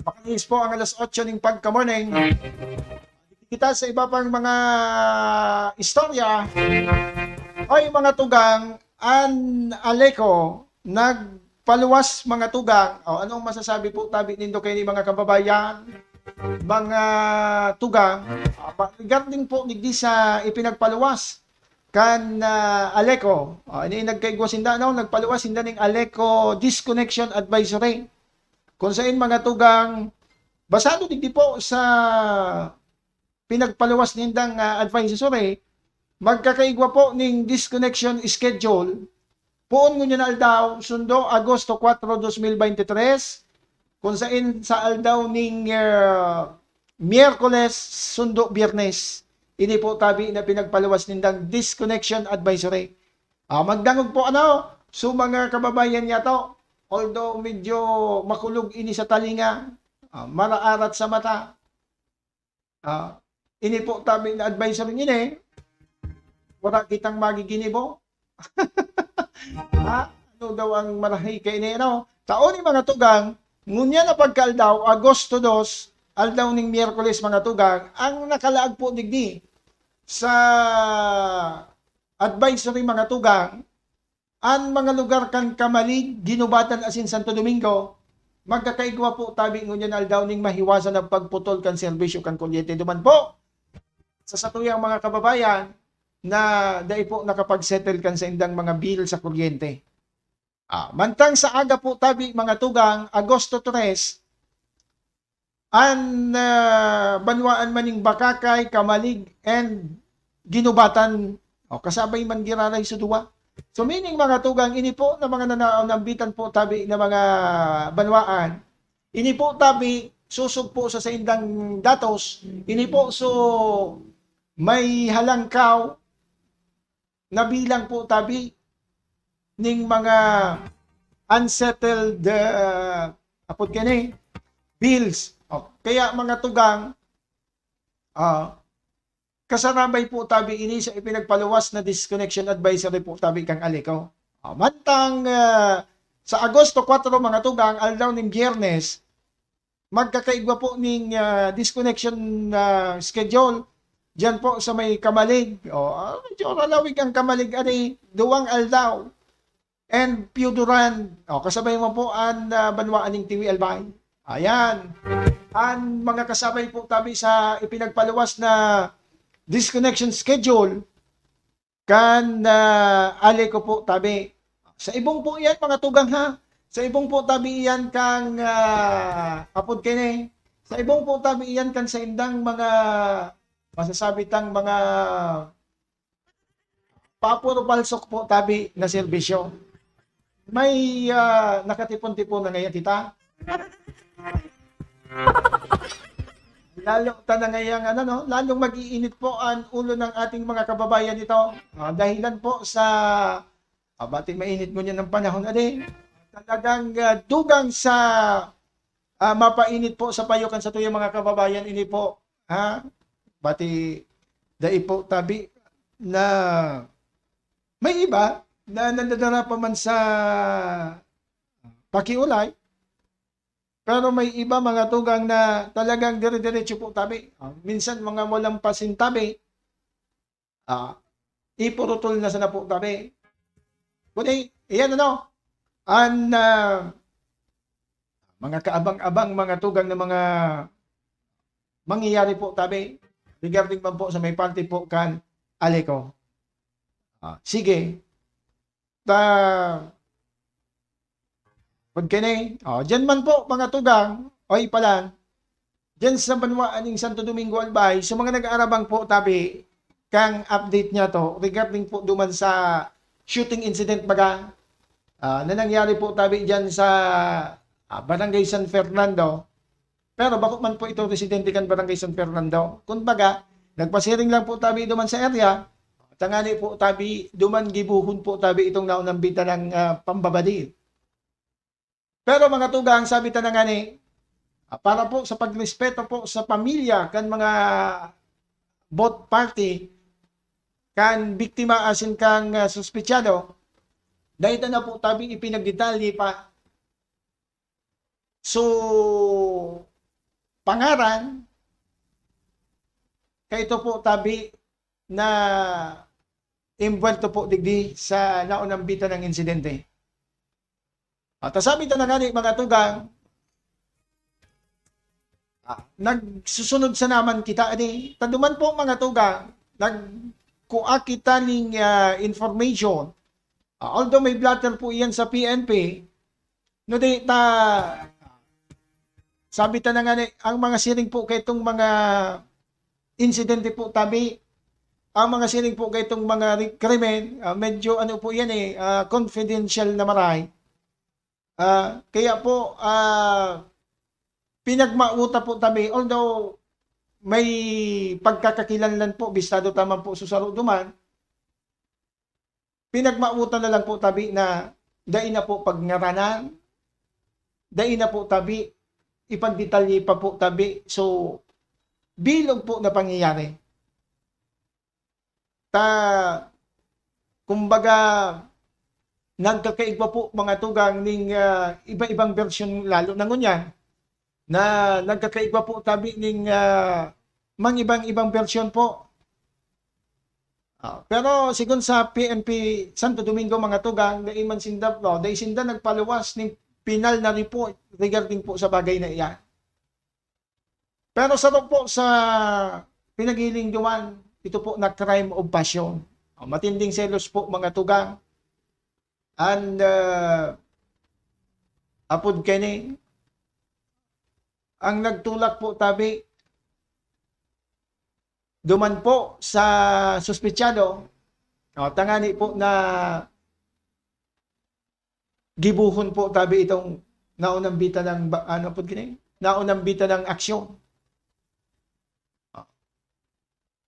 Makalihis po ang alas otso ning pagka-morning. Kita sa iba pang mga istorya. Oy, mga tugang, an Aleco nagpaluwas, mga tugang. O, anong masasabi po tabi nindo kaini, mga kababayan? Mga tugang, ah, pa-, regarding po digdi sa ipinagpaluwas kan, ah, Aleco. Ah, ini nagkaigwa sinda, no? Nagpaluwas sinda ning Aleco Disconnection Advisory. Kung sain, mga tugang, basado digdi po sa pinagpaluwas nindang, ah, advisory, magkakaigwa po ning disconnection schedule. Poon ngunyan na aldaw, sundo Agosto kwatro, dos mil bente tres, kung sain sa aldaw ning, ah, Miyerkules, sundo Biyernes. Ini po tabi na pinagpaluwas nindang disconnection advisory. Ah, magdangog po, ano, so, mga kababayan niya to, although medyo makulog ini sa talinga, ah, maraarat sa mata, ah, ini po tabi na advisory ini, wala kitang magiginibo. Ha? Ano daw ang marahay kaini, ano? Tao ni mga tugang, ngunyan na pagkaaldaw, Agosto dos, aldaw ning Miyerkules, mga tugang, ang nakalaag po digdi sa advisory, mga tugang, an mga lugar kan Camalig, Guinobatan asin Santo Domingo, magkakaigwa po tabi ngunyan aldaw ning mahiwasan na pagputol kan serbisyo kan kuryente. Duman po, sa satuyang mga kababayan na dai po nakapag-settle kan saindang mga bill sa kuryente. Ah, mantang sa aga po tabi, mga tugang, Agosto tres, an, ah, banwaan man ning Bacacay, Camalig, and Guinobatan, o, kasabay man giraray sa duwa. So, meaning, mga tugang, ini po na mga nanaon, nambitan po tabi na mga banwaan, ini po tabi, susog po sa saindang datos, ini po, so, may halangkaw na bilang po tabi ning mga unsettled, ah, apod kani, bills. O, kaya, mga tugang, ah, kasarabay po tabi ini sa ipinagpaluwas na disconnection advisory po tabi kang Aleco. Ah, mantang, ah, sa Agosto kwatro, mga tugang, aldaw ning Biyernes, magkakaigwa po ning, ah, disconnection, ah, schedule diyan po sa may Camalig. O, ah, medyo ralawig ang Camalig, ani, duwang aldaw. And Pio Duran, o, kasabay mo po an, ah, banwaan ning Tiwi, Albay. Ayan. An mga kasabay po tabi sa ipinagpaluwas na disconnection schedule, kan, ah, Aleco po tabi. Sa ibong po iyan, mga tugang, ha? Sa ibong po tabi iyan kang, ah, apod kini. Sa ibong po tabi iyan kan saindang mga, masasabi tang mga papuro palsok po tabi na serbisyo. May, ah, nakatipon-tipon na ngayon kita. Lalo ta na ngayang, ano, no, lalong mag-iinit po ang ulo ng ating mga kababayan ito. Ah, dahilan po sa, ah, bati mainit ngunyan ang panahon, adi. Talagang, ah, dugang sa, ah, mapainit po sa payo kan satuyang mga kababayan ini po. Ha? Bati dai po tabi na may iba na nadadara pa man sa pakiulay, pero may iba, mga tugang, na talagang dire-diretso po tabi. Ah, minsan mga walang pasintabi, ah, ipurutol na sana po tabi. Kundi, iyan, ano, an, ah, mga kaabang-abang, mga tugang, na mga mangyayari po tabi, regarding man po sa may parte po kan Aleco. Ah, sige. Ta, pag kini, oh, diyan man po, mga tugang, oy, pala, diyan sa banwaan ning Santo Domingo, Albay, sa mga nag-aarabang po tabi, kang update niya to, regarding po duman sa shooting incident, baga, ah, na nangyari po tabi diyan sa, ah, Barangay San Fernando. Pero bako man po ito residente kan Barangay San Fernando. Kumbaga, nagpasiring lang po tabi duman sa area, tangani po tabi, duman gibohon po tabi itong naunang bida ng, ah, pambabadi. Pero, mga tugang, sabi ta na ngani, ah, para po sa pagrespeto po sa pamilya kan mga both party, kan biktima asin kan, ah, suspetsado, Dai ta na po tabi ipinagdetalye pa. So, pangaran, kaito po tabi na imbuwelto po digdi sa naunambitan ng insidente. At sabi ta na ngani, mga tugang, ah, nagsusunod sa naman kita, adi, taduman po, mga tugang, nagkuha kita ning, ah, information. Ah, although may blotter po iyan sa P N P, no, di ta, sabi ta na ngani, ang mga siring po kaitong mga insidente po tabi, ang mga siring po kaitong mga ri-, krimen, ah, medyo ano po yan eh, ah, confidential na marahay. Ah, kaya po, ah, pinagmawot ta po tabi, although may pagkakakilanlan po, bistado ta man po sa saro duman, pinagmawot ta na lang po tabi na dai na po pagngaranan, dai na po tabi ipagdetalye pa po tabi. So, bilog po na pangyayari. Ta, kumbaga, nagkakaigwa po, mga tugang, ning, ah, iba-ibang bersyon, lalo na ngunyan, na nagkakaigwa po tabi ning, ah, mang ibang-ibang bersyon po. Ah, pero sigon sa P N P Santo Domingo, mga tugang, dai man sinda, no, dai sinda nagpaluwas ning pinal na report regarding po sa bagay na iyan. Pero saro po sa pinaghiling duman, ito po na crime of passion. O, matinding selos po, mga tugang. And, uh, apod kini, ang nagtulak po tabi, duman po sa suspetsado, o, tangani po na gibohon po tabi itong naunambitan ng ba-, ano po kini? Naunambitan ng aksyon.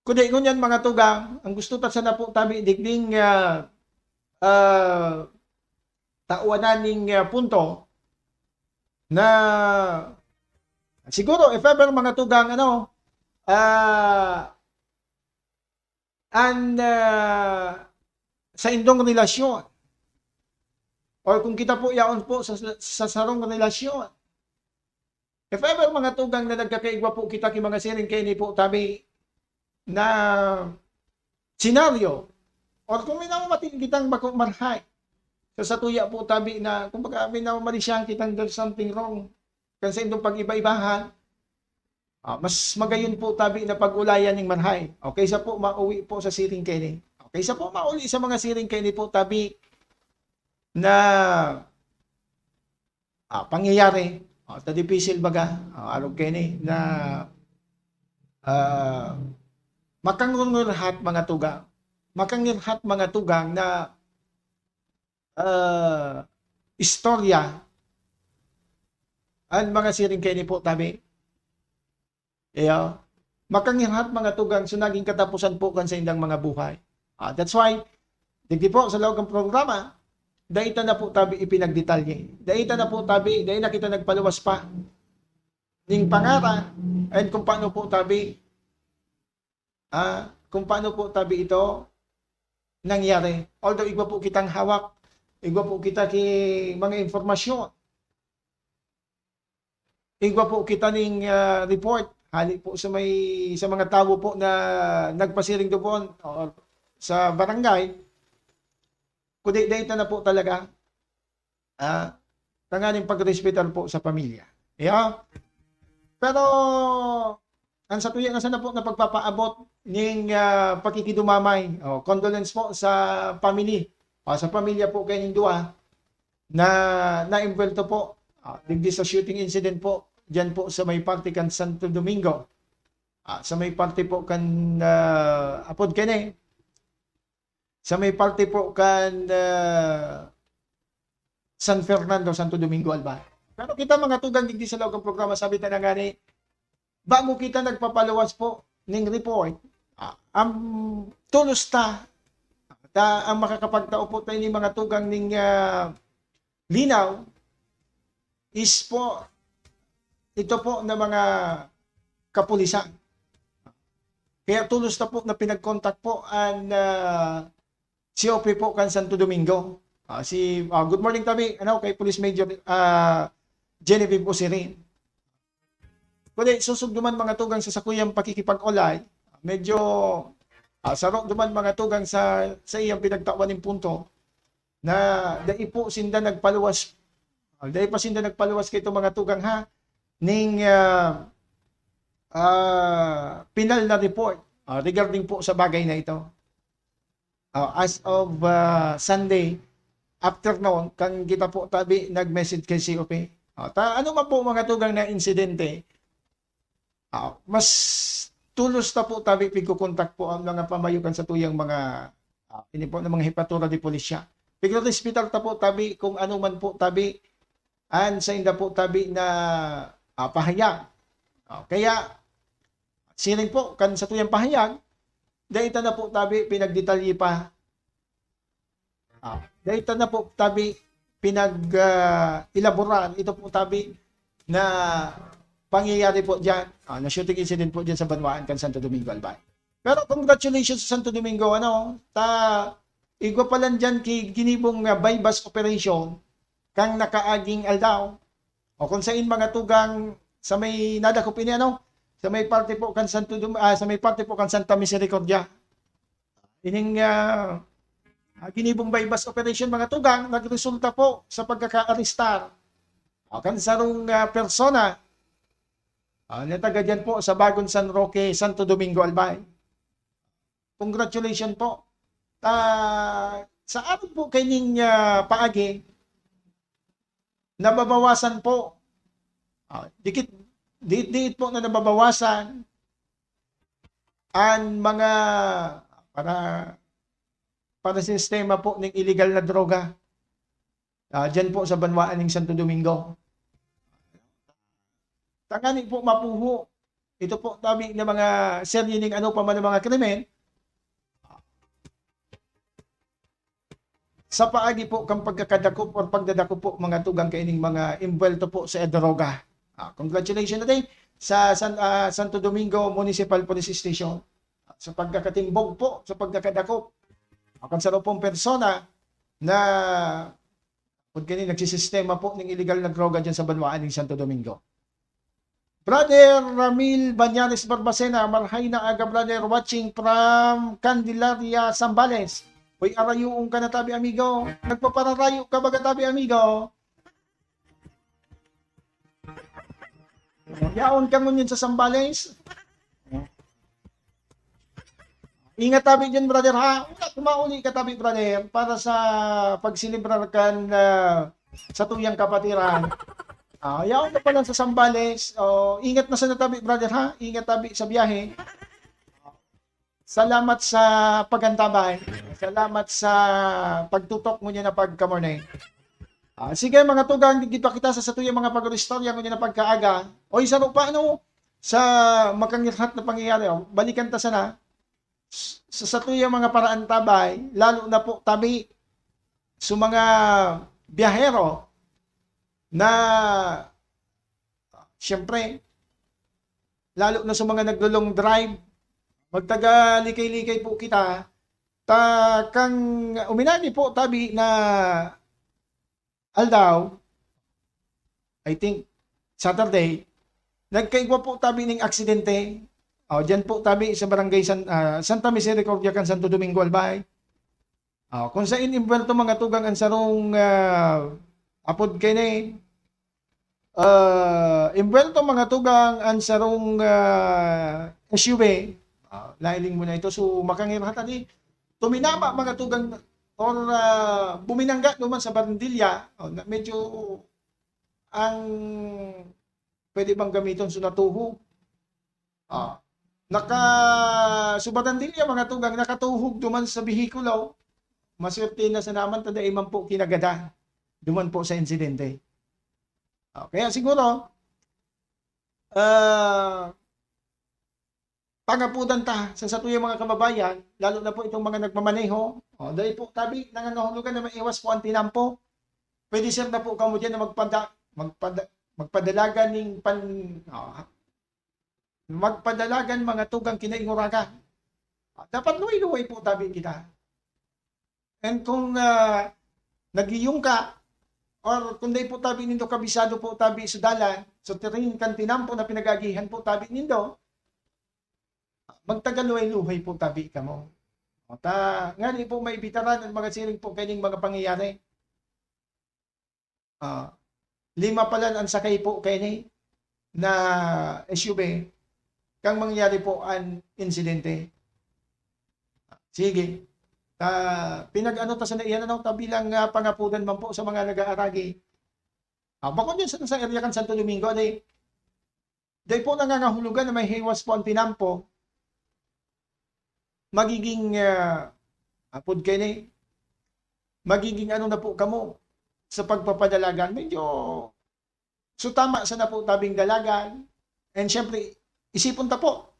Kundi ngunyan, mga tugang, ang gusto ta sana po tabi digding, ah, ah, tawanan ning, ah, punto na siguro, if ever, mga tugang, ano, ah, an, ah, sa indong relasyon, or kung kita po yaon po sa, sa sarong relasyon, if ever, mga tugang, na nagkakaigwa po kita ki mga siring kaini po tabi na senaryo, or kung may namamating kitang bako marhay sa satuya po tabi na, kumbaga, may namamalisyahan kitang there's something wrong kan sa indong pag-iba-ibahan, ah, mas magayon po tabi na pag-ulayan ning marhay. O kaysa po mauwi po sa siring kaini. O kaysa po mauli sa mga siring kaini po tabi na, ah, pangyayari. O, ta dipisil baga, ah, arog kaini na, ah, makangungurhat mga tugang. Makangirhat mga tugang na, ah, istorya an mga siring kaini po tabi. Iyo. Makangirhat mga tugang, so naging katapusan po kan saindang mga buhay. Ah, that's why, digdi po sa laog kan programa, dai ta na po tabi ipinagdetalye. Dai ta na po tabi, dai na kita nagpaluwas pa ning pangaran, and kung paano po tabi, ah, kung paano po tabi ito nangyari. Although igwa po kitang hawak, igwa po kita ki mga impormasyon, igwa po kita ning, ah, report hali po sa may, sa mga tawo po na nagpasiring doon o sa barangay, kundi dai ta na po talaga, ah, tanganing pagrespetar po sa pamilya. Iyo. Pero, ang satuya na sana po na pagpapaabot ning, ah, pakikidumamay, o, condolence po sa family, o, sa pamilya po kaining duwa na naembwelto po, ah, digdi sa shooting incident po, diyan po sa may parte kan Santo Domingo. Ah, sa may parte po kan, ah, apod kani, sa may parte po kan, ah, San Fernando, Santo Domingo, Albay. Pero kita, mga tugang, digdi sa laog kan programa, sabi ta na ngani, bago kita nagpapaluwas po ning report, ah, ang tulos ta, ta, ang makakapagtao po tayo ni mga tugang ning, ah, linaw is po, ito po na mga kapulisan. Kaya tulos ta po na pinag-contact po an, ah, C O P po kan Santo Domingo. Ah, si, ah, good morning tabi, ano, kay Police Major, ah, Genevieve Osirin. Kundi, sosog duman mga tugang sa sakuyang pakikipag-olay, medyo, ah, saro duman mga tugang sa, sa iyang pinagtawan ning punto na dai po sinda nagpaluwas, ah, dai pa sinda nagpaluwas kay itong mga tugang ha, ning, ah, ah, penal na report, ah, regarding po sa bagay na ito. Ah, as of, ah, Sunday afternoon, kan kita po tabi nag-message kay C O P. Ah, ta ano man po mga tugang na insidente, ah, mas tulos ta po tabi pigkokontak po ang mga pamayo kan satuyang mga, ah, ini po ng mga hepatura de polisya. Pigrerespetar ta po tabi kung ano man po tabi an sainda po tabi na, ah, pahayag. Ah, kaya siring po kan satuyang pahayag, dai ta na po tabi pinagdetalye pa. Ah, dai ta na po tabi pinag, ah, elaborar ito po tabi na pangyayari po diyan. Ah, na shooting incident po diyan sa banwaan kan Santo Domingo, Albay. Pero congratulations sa Santo Domingo, ano, ta igwa pa lang diyan ki ginibong, ah, buy-bust operation kan nakaaging aldaw. O kung sain mga tugang sa may nadakop ini, ano, sa may parte po kan Santo Dom-, ah, sa may parte po kan Santa Misericordia. Ining, ah, ah, ginibong buy-bust operation, mga tugang, nagresulta po sa pagkakaarestar, ah, kan sarong, ah, persona, ah, na taga diyan po sa Bagong San Roque, Santo Domingo, Albay. Congratulations po. Ah, sa amin po kaining, ah, paagi, nababawasan po. Ah, dikit, diit-diit po na nababawasan an mga para, para sistema po ning iligal na droga. Ah, diyan po sa banwaan ning Santo Domingo. Tangani po mapuho ito po tabi na mga serye ning ano pa man na mga krimen, sa paagi po kan pagkakadakop or pagdadakop po mga tugang kaining mga imbuwelto po sa droga. Ah, congratulations natin sa San, ah, Santo Domingo Municipal Police Station, ah, sa pagkakatimbog po, sa pagkakadakop, ah, kan sarong persona na pag kani nagsisistema po ning iligal na droga diyan sa banwaan ning Santo Domingo. Brother Ramil Banyares Barbacena, marhay na aga, brother, watching from Candelaria, Zambales. Uy, arayoon ka na tabi, amigo. Nagpapararayo ka baga tabi, amigo. Yaon ka ngunyan sa Zambales. Ingat tabi diyan, brother, ha? Wala, kumauli ka tabi, brother, para sa pagselebrar kan, ah, satuyang kapatiran. Ah, yaon ka pa lang sa Zambales. Oh, ingat na sana tabi, brother, ha? Ingat tabi sa biyahe. Salamat sa pag-antabay. Salamat sa pagtutok ngunyan na pagka-morning. Ah, sige, mga tugang, digdi pa kita sa satuyang mga pag-istorya ngunyan na pagkaaga. Oy, saro pa, ano, sa makangirhat na pangyayari, oh, balikan ta sana s-, sa satuyang mga paraantabay, lalo na po tabi sa mga biyahero na, siyempre, lalo na sa mga naglo-long drive, magtaga likay-likay po kita, ta kang uminani po tabi na aldaw, I think, Saturday, nagkaigwa po tabi ning aksidente. Oh, diyan po tabi sa barangay San, ah, Santa Misericordia kan Santo Domingo, Albay. Oh, kung sain imbuwelto mga tugang an sarong, ah, apod kay ni, ah, imbuwelto mga tugang an sarong, ah, S U V. Ah, lahiling mo na ito. So, makangirhat ani, tuminama mga tugang or, ah, buminangga duman sa barandilya. Oh, na medyo ang pwede bang gamiton so natuhog. Ah, naka-, so barandilya mga tugang, nakatuhog duman sa behikulo. Maswerte na sana man ta dai man po kinagadan duman po sa insidente. Ah, kaya siguro, ah, pangapudan ta sa satuyang mga kababayan, lalo na po itong mga nagmamaneho. Oh, dai po tabi, nangangahulugan na maiwas po ang tinampo. Pwede, sir, na po kamo diyan na magpada-, magpada-, magpadalagan ning pan-, ah, magpadalagan mga tugang kinainguragan. Ah, dapat luway-luway po tabi kita. And kung, ah, nagyuyungka, or kung dai po tabi nindo kabisado po tabi sa dalan, sa terrain kan tinampo na pinag-agihan po tabi nindo, magtagaluhay-luhay po tabi kamo. O ta, ngani po maibitaran an mga siring po kaining mga pangyayari. Ah, lima palan an sakay po kaini na S U V kang mangyari po an insidente. Sige. Ta, pinag-ano ta sana iyan, ano, ta bilang, ah, pangapudan man po sa mga nag-aaragi. Ah, bako niyan sa, sa area kan Santo Domingo, ano eh, dai po nangangahulugan na may hiwas po ang tinampo. Magiging, ah, apod kayo ni, magiging ano na po kamo sa pagpapadalagan. Medyo, so tama sana po tabing dalagan. And syempre, isipon ta po.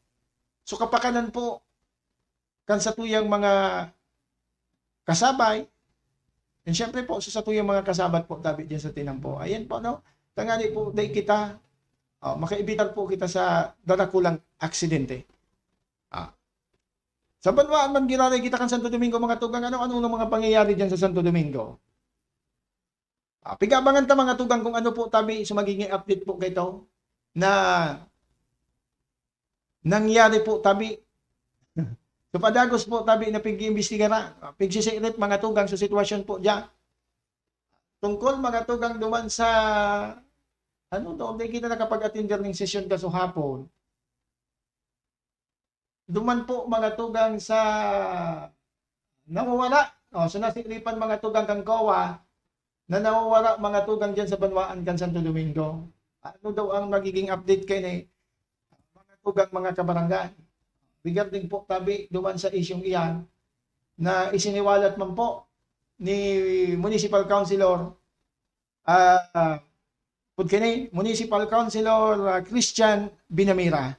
So kapakanan po, kan satuyang mga kasabay, and syempre po, sa satuyang mga kasabat po, tabi dyan sa tinampo. Ayan po, no? Tangani po, dai kita, oh, makaibitar po kita sa darakulang aksidente. Ah. Sa banwaan man giraray kita kan Santo Domingo, mga tugang, ano, ano ang mga pangyayari dyan sa Santo Domingo? Ah, pigabangan ta, mga tugang, kung ano po tabi sa magiging update po kaito na nangyari po tabi. So, padagos po tabi na pig-iimbestigaran, ah, pigsisikret, mga tugang, sa sitwasyon po dyan. Tungkol, mga tugang, duman sa, ano, doon din kita nakapag-attender ng sesyon kasuhapon. Duman po, mga tugang, sa nawawala, o, sa nasiripan, mga tugang, kan COA, na nawawala, mga tugang, dyan sa banwaan kan Santo Domingo. Ano daw ang magiging update kaini, mga tugang, mga kabarangay? Regarding po tabi duman sa isyung iyan na isiniwalat man po ni Municipal Councilor, ah, pud kini, Municipal Councilor, ah, Christian Binamira.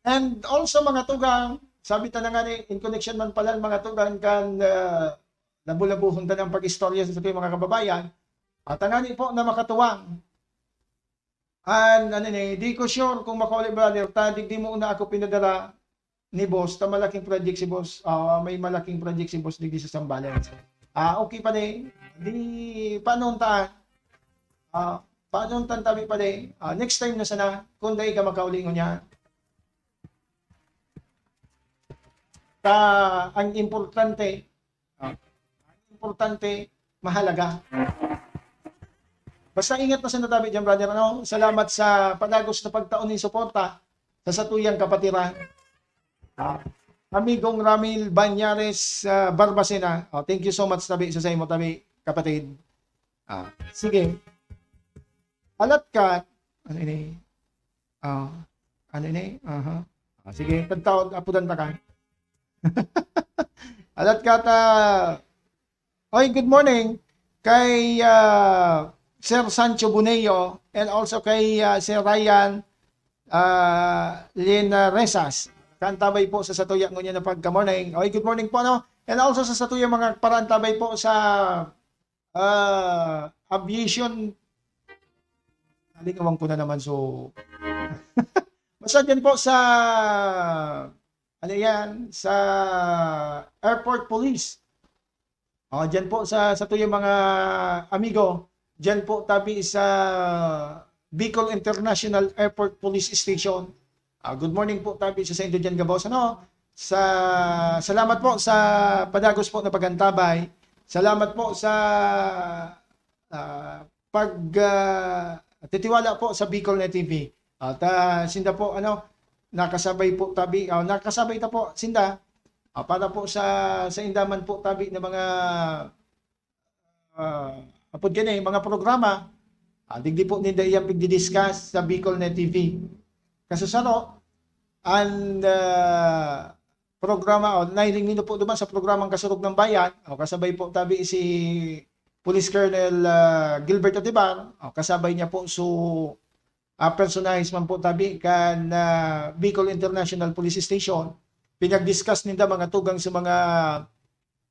And also, mga tugang, sabi ta na nga ni, in connection man pala, mga tugang, kan, ah, labu-labuhon ta ng pag-istorya sa ating mga kababayan, at tangani po na makatuwang. And, ano ni, di ko sure kung makauli, brother, ta digdi mo una ako pinadala ni boss, ta malaking project si boss. Ah, may malaking project si boss digdi sa Zambales. Ah, okay pa din. Di, paano ta? Ah, paano ta tabi pa din? Ah, next time na sana, kung dai ka makauli ngunyan. Ta, ang importante, ah, ang importante, mahalaga. Basta ingat na sa natabi dyan, brother. Ano? Salamat sa padagos na pagtaon ng suporta sa satuyang kapatiran. Ah, Amigong Ramil Banyares, ah, Barbacena. Oh, thank you so much, tabi, sa saimo, tabi, kapatid. Ah, sige. Alat ka, ano ini? Ah, ano ini? Aha. Ah, sige, pagtaod, apudan ta ka. Alat ka ta. Oy, good morning kay, ah, Sir Sancho Boneo and also kay, ah, Sir Ryan, ah, Linaresas. Kantabay po sa satuya ngunyan na pagka-morning. Oy, good morning po, no? And also sa satuya mga parantabay po sa, ah, aviation. Nalingawan ko na naman, so. Basta dyan po sa, ano yan, sa airport police. Oh, dyan po sa, sa tuyong mga amigo, dyan po tabi sa Bicol International Airport Police Station. Ah, good morning po tabi sa saindo dyan, gabos. Ano? Sa, salamat po sa padagos po na pag-antabay. Salamat po sa, ah, pag, ah, titiwala po sa Bicol Net T V. At, ah, sinda po, ano, nakasabay po tabi, ah, nakasabay ta po sinda, ah, para po sa, sa inda man po tabi na mga, ah, apod kini, mga programa, ah, digdi po ninda iyang pigdi-discuss sa Bicol Net T V. Kasusaro, and, ah, programa, o, nailing nindo po duman sa programang Kasurog ng Bayan, o, kasabay po tabi si Police Colonel, ah, Gilbert Atibar, o, kasabay niya po su, ah, personahe man po tabi kan, ah, Bicol International Police Station. Pinag-discuss ninda mga tugang sa mga,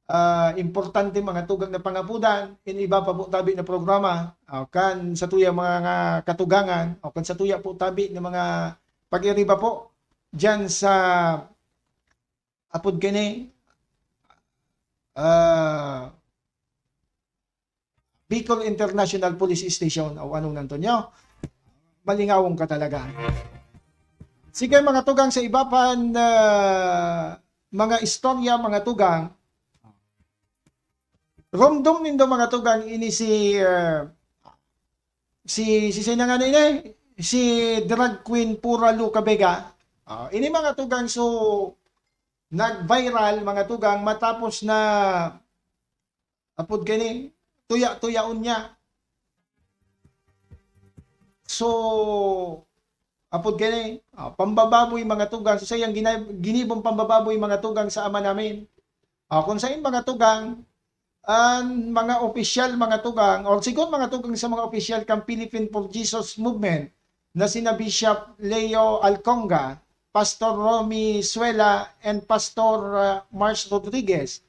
ah, importante, mga tugang na pangapudan, in iba pa po tabi na programa, ah, kan sa tuya mga katugangan, o kan sa tuya po tabi na mga pag-iriba po diyan sa apod kini, ah, Bicol International Police Station o ano nang tunyo. Malingawon ka talaga. Sige, mga tugang, sa iba pa na mga istorya, mga tugang. Romdom nindo, mga tugang, ini si, ah, si, si sino nga ini? Si drag queen Pura Luca Vega. Ah, ini, mga tugang, so nag-viral, mga tugang, matapos na, apod kini, tuya-tuyaon niya. So, apod kini, ah, pambababoy, mga tugang, sa saiyang gina-, ginibong pambababoy, mga tugang, sa Ama Namin. Ah, kung sain, mga tugang, an mga opisyal, mga tugang, or sigon, mga tugang, sa mga opisyal kan Philippine for Jesus Movement na sina Bishop Leo Alconga, Pastor Romy Suela, and Pastor, ah, Mars Rodriguez,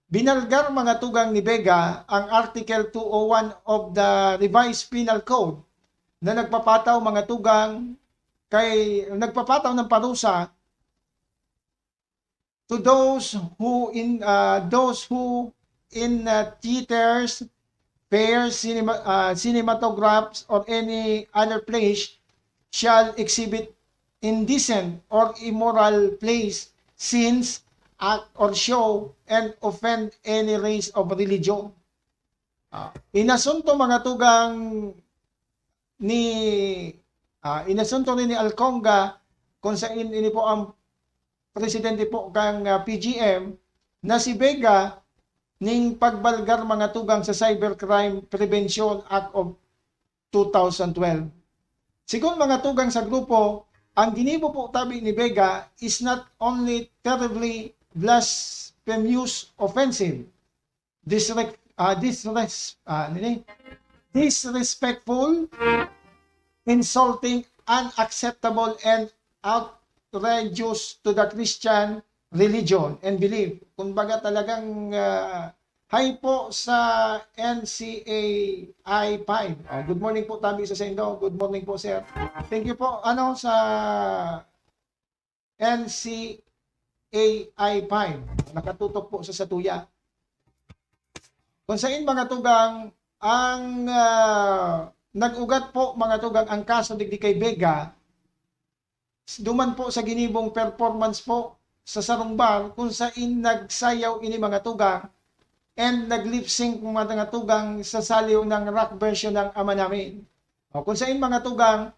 binalgar, mga tugang, ni Vega ang Article two oh one of the Revised Penal Code na nagpapataw, mga tugang, kay, nagpapataw ng parusa to those who in, ah, those who in, ah, theaters, fairs, cinema, ah, cinematographs, or any other place shall exhibit indecent or immoral plays, scenes, act, or show, and offend any race of religion. Ah, inasunto, mga tugang, ni, ah, inasunto ni, ni Alconga, kung sain ini po ang presidente po kan, ah, P G M, na si Vega ning pagbalgar, mga tugang, sa Cybercrime Prevention Act of two thousand twelve. Sigon, mga tugang, sa grupo, ang ginibo po tabi ni Vega is not only terribly blasphemous, offensive, disre-, ah, disres-, ah, ano ni? Disrespectful, insulting, unacceptable, and outrageous to the Christian religion and belief. Kumbaga, talagang, ah, hay po sa N C A I five. Oh, good morning po tabi sa saindo. Good morning po, sir. Thank you po, ano, sa N C A I five. Nakatutok po sa satuya. Kung sain, mga tugang, ang, ah, nag-ugat po, mga tugang, ang kaso digdi kay Vega, duman po sa ginibong performance po sa sarong bar kung sain nagsayaw ini, mga tugang, and nag-lip sync, mga tugang, sa saliw ng rock version ng Ama Namin. O, kung sain, mga tugang,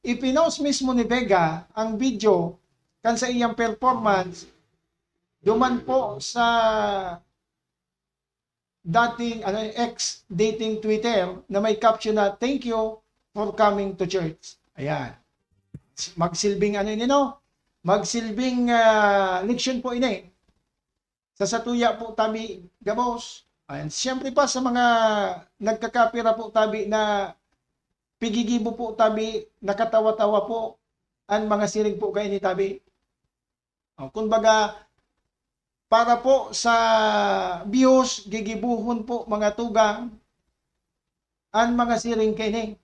ipinost mismo ni Vega ang video kan sa iyang performance duman po sa dating, ano, ex, dating Twitter na may caption na, "Thank you for coming to church." Ayan. Magsilbing ano ini, no? Magsilbing, ah, leksyon po ini. Sa satuya po tabi gabos. Ayan. Siyempre pa sa mga nagkakapira po tabi na pigigibo po tabi, nakatawa-tawa po an mga siring po kaini tabi. O, kumbaga, para po sa views, gigibohon po, mga tugang, an mga siring kaini.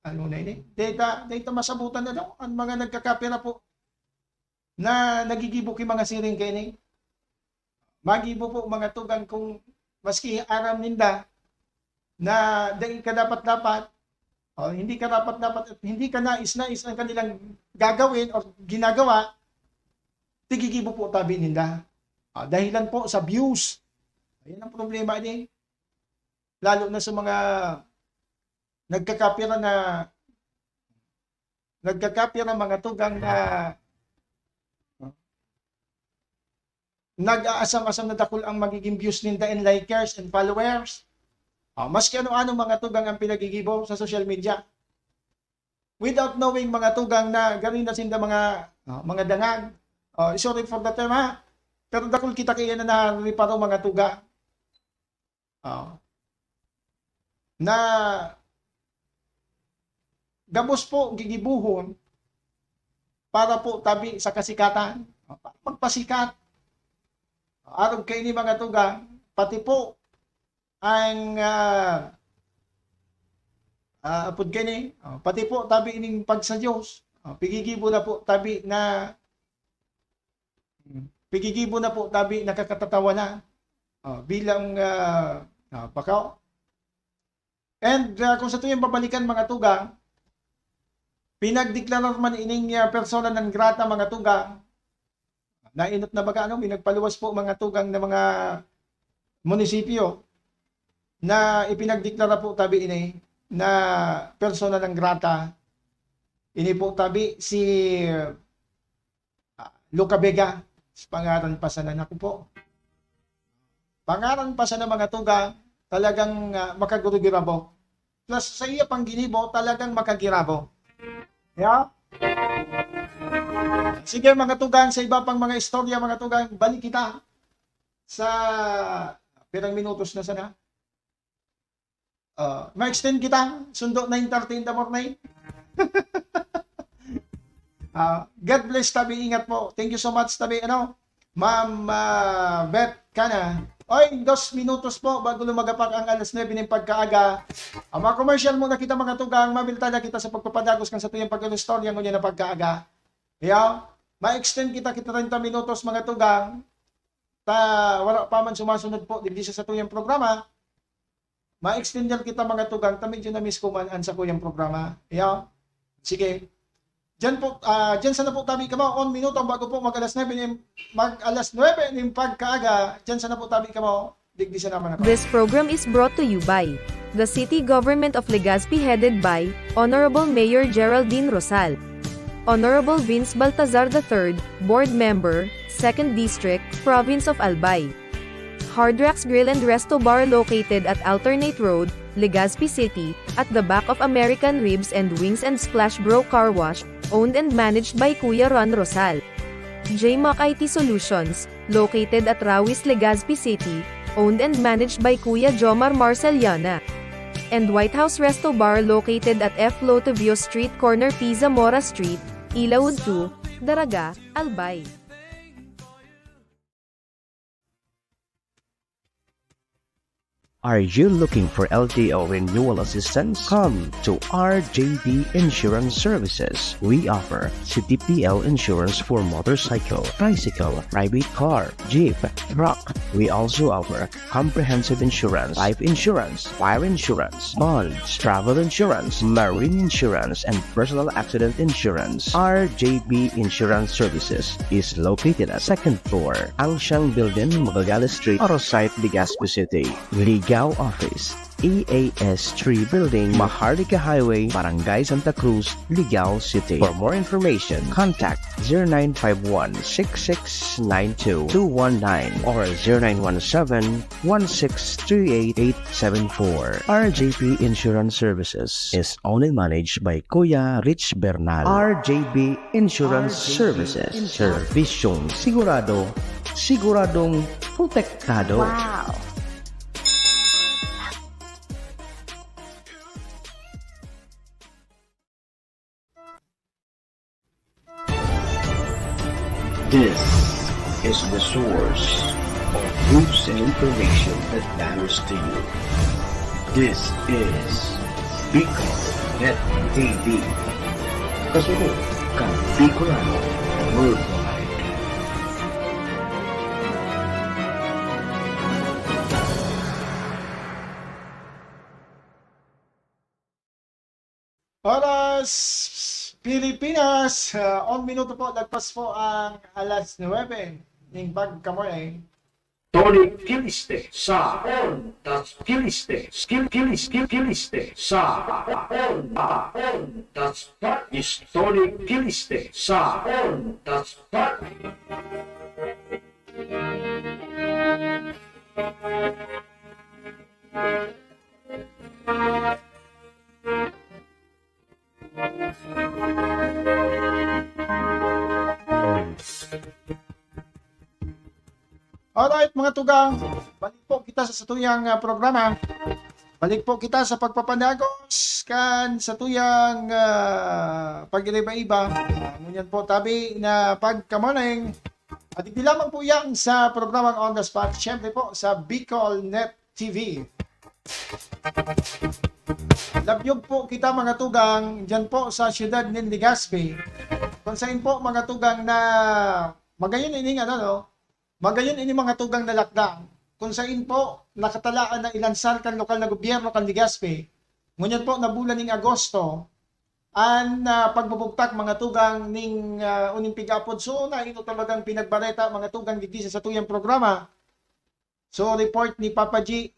Ano na ini? Data, data masabutan na daw, an mga nagkakapira po na nagigibo ki mga siring kaini. Magibo po, mga tugang, kung maski aram ninda na dai ka dapat-dapat, o hindi ka dapat-dapat, at hindi ka nais-nais ang kanilang gagawin o ginagawa, tigigibo po tabi ninda. Ah, dahilan po sa views. Ayan ang problema din. Lalo na sa mga nagkakapira na, nagkakapira, mga tugang, na nag-aasam-asam na dakul ang magiging views ninda and likers and followers. Ah, maski ano-ano, mga tugang, ang pinagigibo sa social media. Without knowing, mga tugang, na gari na sinda mga, ah, mga dangag. Ah, sorry for the term, ha? Pero dakul kita kaya na nariparo, mga tugang. Ah. Na gabos po gigibohon para po tabi sa kasikatan. Ah, para magpasikat. Arog kaini, mga tugang, pati po ang, ah, ah, apod kaini, ah, pati po tabi ning pagsa-Diyos. Ah, pigigibo na po tabi na, pigigibo na po tabi na kakatatawa na. ah, bilang, ah, ah, baka. And, ah, kung sa tuyang babalikan, mga tugang, pinagdeklarar man ining, ah, persona non grata, mga tugang, nainot na baga, ano, may nagpaluwas po, mga tugang, na mga munisipyo na ipinagdeklara po tabi ini na persona non grata. Ini po tabi si, ah, Luca Vega, sa pangaran pa sana, naku po. Pangaran pa sana, mga tugang, talagang, ah, makagurugirabo. Plus, sa iya pang ginibo, talagang makagirabo. Yeah? Sige, mga tugang, sa iba pang mga istorya, mga tugang, balik kita sa pirang minutos na sana. Ah, ma-extend kita. Sundo nine thirty in the morning. Ah, God bless, tabi. Ingat po. Thank you so much, tabi. Ano? Ma'am, ah, Beth Cana. Oy, dos minutos po bago lumagapak ang alas nuebe nin pagkaaga. Ang mga commercial muna kita, mga tugang. Mabilta na kita sa pagpapadagos kan satuyang pag-istorya ngunyan na pagkaaga. Iyo, ma-extend kita ki treinta minutos, mga tugang. Ta, wala pa man sumasunod po digdi sa satuyang programa. Ma-extend yan kita, mga tugang, ta medyo na-miss ko man an sakuyang programa. Iyo. Sige. Diyan po, ah, diyan sana po tabi kamo, on minuto bago po mag-alas nuebe nin, mag-alas nuebe nin pagkaaga, diyan sana po tabi kamo, digdi sana man ako. This program is brought to you by the City Government of Legazpi, headed by Honorable Mayor Geraldine Rosal, Honorable Vince Baltazar the third, Board Member, Second District, Province of Albay. Hard Rocks Grill and Resto Bar, located at Alternate Road, Legazpi City, at the back of American Ribs and Wings and Splash Bro Car Wash, owned and managed by Kuya Ron Rosal. J Mac I T Solutions, located at Rawis, Legazpi City, owned and managed by Kuya Jomar Marceliana. And White House Resto Bar, located at F Lotevio Street, corner P Zamora Street, Ilaud two, Daraga, Albay. Are you looking for L T O renewal assistance? Come to R J B Insurance Services. We offer C T P L insurance for motorcycle, tricycle, private car, jeep, truck. We also offer comprehensive insurance, life insurance, fire insurance, bonds, travel insurance, marine insurance, and personal accident insurance. R J B Insurance Services is located at second floor, Angsiang Building, Magallanes Street, Arosite, Legazpi City. Ligao Office, E A S three Building, Maharlika Highway, Barangay Santa Cruz, Ligao City. For more information, contact zero nine five one six six nine two two one nine or zero nine one seven one six three eight eight seven four. R J P Insurance Services is owned and managed by Kuya Rich Bernal. R J B Insurance Services. Serbisyong sigurado, siguradong protektado. Wow! This is the source of news and information that matters to you. This is Bicol Net T V. Kasunod kan Bicolano Worldwide. Oras, Pilipinas, ah, on minuto po, lagpas po ang alas nuebe ning pagkamorning. Tony Kiliste sa On Touch Kiliste, Kil-, Kilis-, Kil-, Kiliste sa On, On Touch Park is Tony Kiliste sa On Touch Park. Alright, mga tugang, balik po kita sa satuyang, ah, programa. Balik po kita sa pagpapanagos kan satuyang, ah, pag-iba-iba. Ah, ngunyan po, tabi na pagkamorning. At hindi lamang po yan sa programang On the Spot, siyempre po sa Bicol Net T V. Labyog po kita, mga tugang, dyan po sa siyudad nin Legazpi. Kung saan po, mga tugang, na magayon ining, ano, no? Magayon ini, mga tugang, na lockdown. kung sain po nakatalaan na ilansar kan lokal na gobyerno kan Legazpi, ngunyan po na bulan ning Agosto, an, ah, pagbubugtak, mga tugang, ning, ah, Olympic Apod. So, na ito talagang pinagbareta, mga tugang, digdi sa satuyang programa. So, report ni Papa G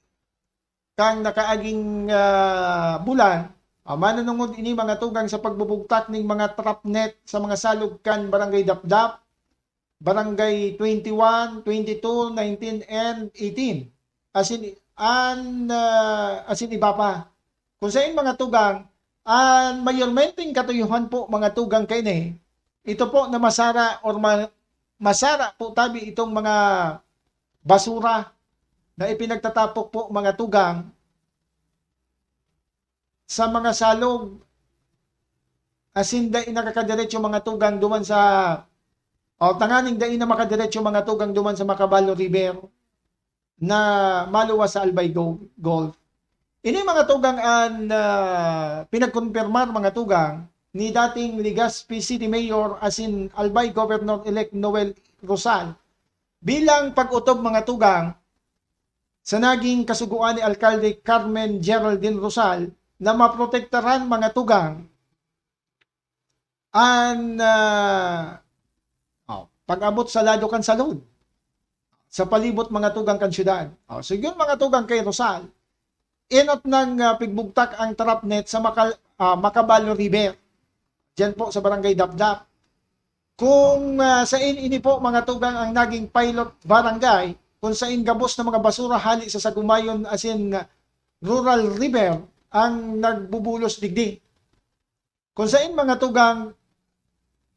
kang nakaaging, ah, bulan, ah, manunungod ini, mga tugang, sa pagbubugtak ning mga trap net sa mga salog kan Barangay Dapdap, Barangay twenty-one, twenty-two, nineteen, and eighteen. Asin, an, ah, asin iba pa. Kung sain, mga tugang, an mayormenteng katuyuhan po, mga tugang, kaini, ito po na masara or ma-, masara po tabi itong mga basura na ipinagtatapok po, mga tugang, sa mga salog, asin dai nakakadiretso, mga tugang, duman sa, o, tanganing dai na makadiretso, mga tugang, duman sa Macabalo River na maluwas sa Albay Go-, Gulf. Ini, mga tugang, an, ah, pinagkonpirmar, mga tugang, ni dating Legazpi City Mayor asin Albay Governor-elect Noel Rosal bilang pag-otob, mga tugang, sa naging kasugoan ni Alkalde Carmen Geraldine Rosal na maprotektaran, mga tugang, an, ah, oh, pag-abot sa lado kan salog, sa palibot, mga tugang, kan syudad. Oh, so yun, mga tugang, kay Rosal, enot nang, ah, pigbugtak ang trap net sa Makal-, ah, Macabalo River, diyan po sa Barangay Dapdap. Kung, ah, sain ini po, mga tugang, ang naging pilot barangay, kung sain gabos na mga basura hali sa Sagumayon asin Rural River ang nagbubulos digdi. Kung sain, mga tugang,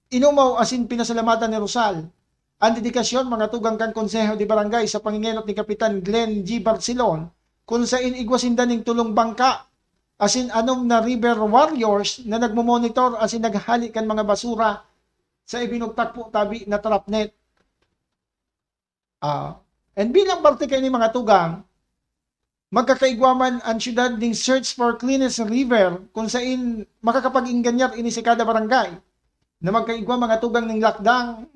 inumaw asin pinasalamatan ni Rosal an dedikasyon, mga tugang, kan Konseho de Barangay sa pangingenot ni Kapitan Glenn G. Barcelon, kung sain igwa sinda ning tolong bangka asin anom na river warriors na nagmo-monitor asin naghahali kan mga basura sa ibinugtak po tabi na trap net. Ah, and bilang parte kaini, mga tugang, magkakaigwa man an syudad ning Search for Cleanest River, kung sain makakapag-ingganyar ini si kada barangay na magkaigwa, mga tugang, ning lakdang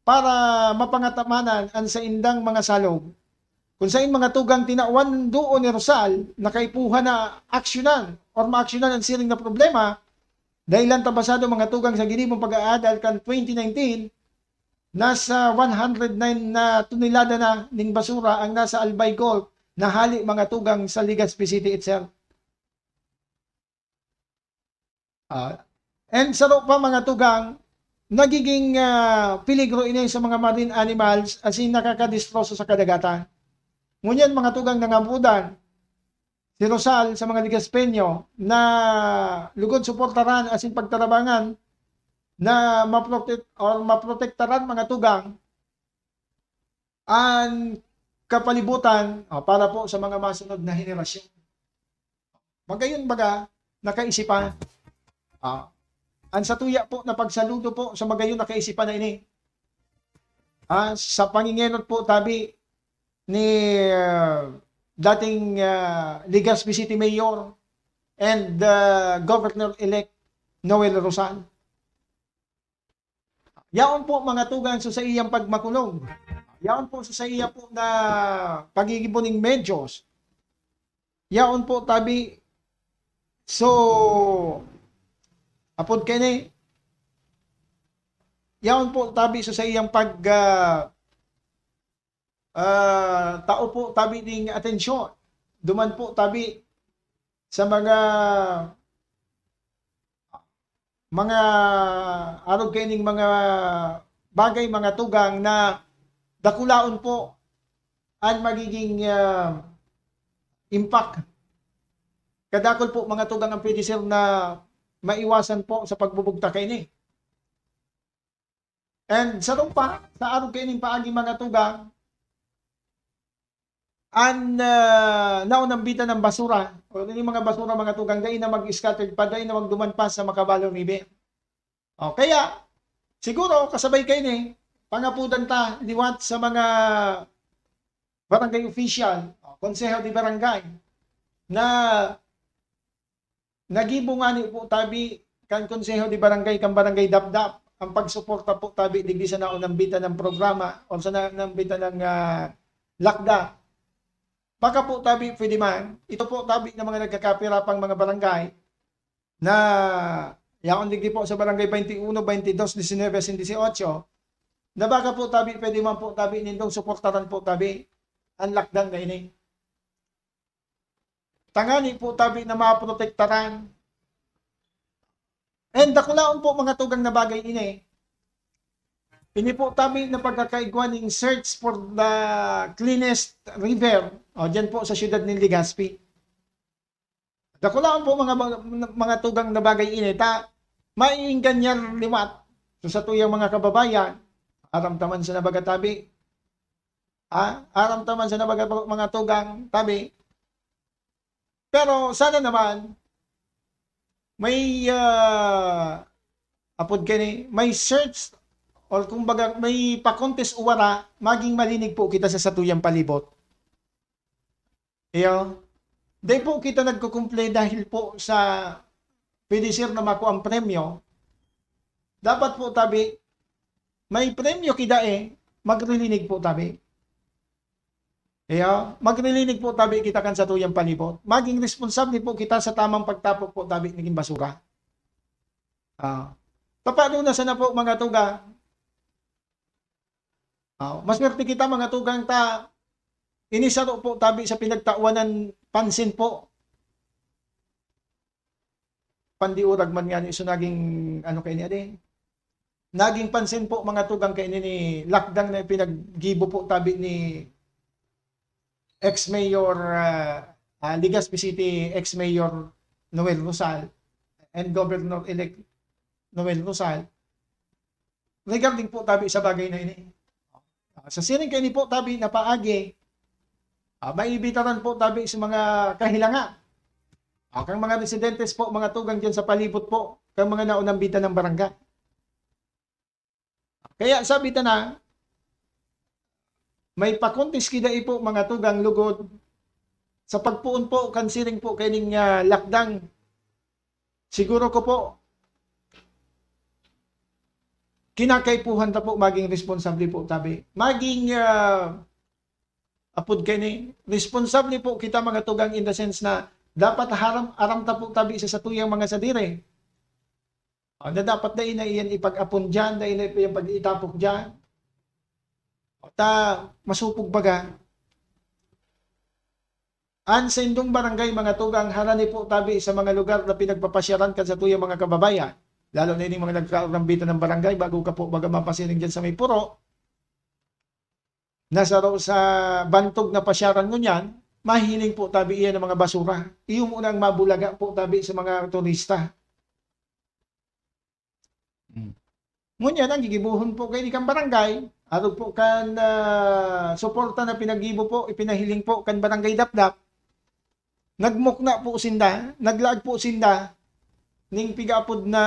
para mapangatamanan an saindang mga salog. Kung sain, mga tugang, tinawan doon ni Rosal na kaipuhan na aksyonan or maaksyonan an siring na problema, dahelan ta basado, mga tugang, sa ginibong pag-aadal kan twenty nineteen, nasa one hundred nine na tonelada na ning basura ang nasa Albay Gulf na hali, mga tugang, sa Legazpi City itself. Ah, and saro pa, mga tugang, nagiging, ah, peligro ini sa mga marine animals asin nakakadestroso sa kadagatan. Ngunyan, mga tugang, nangamudan si Rosal sa mga Legazpeño na lugod suportaran asin pagtarabangan na maprotek-, or maprotektaran, mga tugang, an kapalibutan, ah, para po sa mga masunod na henerasyon. Magayon baga na kaisipan. Ah, an satuya po na pagsaludo po sa magayon na kaisipan na ini. Ah, sa pangingenot po tabi ni, ah, dating, ah, Legazpi City Mayor and, ah, Governor-elect Noel Rosal. Yaon po, mga tugang, so sa iyang pagmakulog. Yaon po so sa iya po na pagigibo ning medyos. Yaon po tabi, so, apod kaini, yaon po tabi so sa iyang pag, ah, ah, tao po tabi ning atensyon. Duman po tabi sa mga, mga arog kaining mga bagay, mga tugang, na dakulaon po an magiging, ah, impact. Kadakul po, mga tugang, ang pwede, sir, na maiwasan po sa pagbubugtak kaini. And sa tumpa, sa arog kaining paagi, mga tugang, an, ah, naunambitan ng basura, o yung mga basura, mga tugang, dai na mag-scattered pa, dai na magduman pa sa Macabalo River. O, kaya, siguro, kasabay kaini, pangapudan ta liwat sa mga barangay official, o, konseho de barangay, na nagibo ngani po tabi kan Konseho de Barangay, kan Barangay Dapdap, ang pagsuporta po tabi digdi sa naunambitan ng programa o sa naunambitan ng, ah, lakda Baka po tabi, pwede man, ito po tabi ng mga nagkakapirapang mga barangay na yaon digdi po sa barangay twenty-one, twenty-dos, diecinueve, sin dieciocho, na baka po tabi, pwede man po tabi nindong suportaran po tabi ang lakdang na ini. Tangani po tabi na maprotektaran. And dakulaon po mga tugang na bagay ini. Ini po tabi na pagkakaigwa ning search for the cleanest river. O, dyan po sa siyudad ng Legazpi. Dakulaon po mga, mga, mga tugang na bagay ini. Ta, maiingganyar liwat sa satuyang mga kababayan. Aram taman sa nabaga tabi. Ah, aram taman sa nabaga mga tugang tabi. Pero sana naman, may, ah, apod kani, may search or kumbaga may pa-contest o wara, maging malinig po kita sa satuyang palibot. Iyo, di po kita nagkukumple dahil po sa pwede sir na makuha ang premyo. Dapat po tabi, may premyo kida eh, magrilinig po tabi. Iyo, magrilinig po tabi kita kan satuyang palibot. Maging responsable po kita sa tamang pagtapok po tabi naging basura. Ah, tapado na sana po mga tugang. Ah, maswerte kita mga tugang ta inisaro po tabi sa pinagtawanan pansin po. Pandiurag man nga ni so naging ano kay ni ade. Naging pansin po mga tugang kay ni lakdang na pinaggibo po tabi ni ex-mayor, ah, ah, Legazpi City ex-mayor Noel Rosal and Governor-elect Noel Rosal regarding po tabi sa bagay na ini. Ah, sa siring kaini po tabi na paagi, ah, maibitaran po tabi sa mga kahilangan. Ah, kang mga residentes po, mga tugang dyan sa palibot po, kang mga naunambitan ng barangay. Kaya sabi ta na, may pakuntis kidai po mga tugang lugod sa pagpoon po kan siring po kaining, ah, lakdang. Siguro ko po, kinakaipuhan ta po maging responsable po tabi. Maging, ah, apod kani, responsable po kita mga tugang in the sense na dapat haram, aram ta po tabi sa satuyang mga sadiri. Ah, na dapat dai na iyan ipag-apon diyan, dai na iyan pag-itapok diyan. Ta, masupog baga. An saindong barangay, mga tugang, harani po tabi sa mga lugar na pinagpapasyaran kan satuyang mga kababayan. Lalo na ining mga nagkarambitan ng barangay, bago ka po baga mapasiring dyan sa may puro, na saro sa bantog na pasyaran ngunyan, mahiling po tabi iyan ng mga basura. Iyo muna ang mabulaga po tabi sa mga turista. Hmm. Ngunyan, ang gigibohon po kaini kan barangay, arog po kan, ah, suporta na pinaggibo po, ipinahiling po kan Barangay Dapdap, nagmukna po sinda, naglaag po sinda ning pigaapod na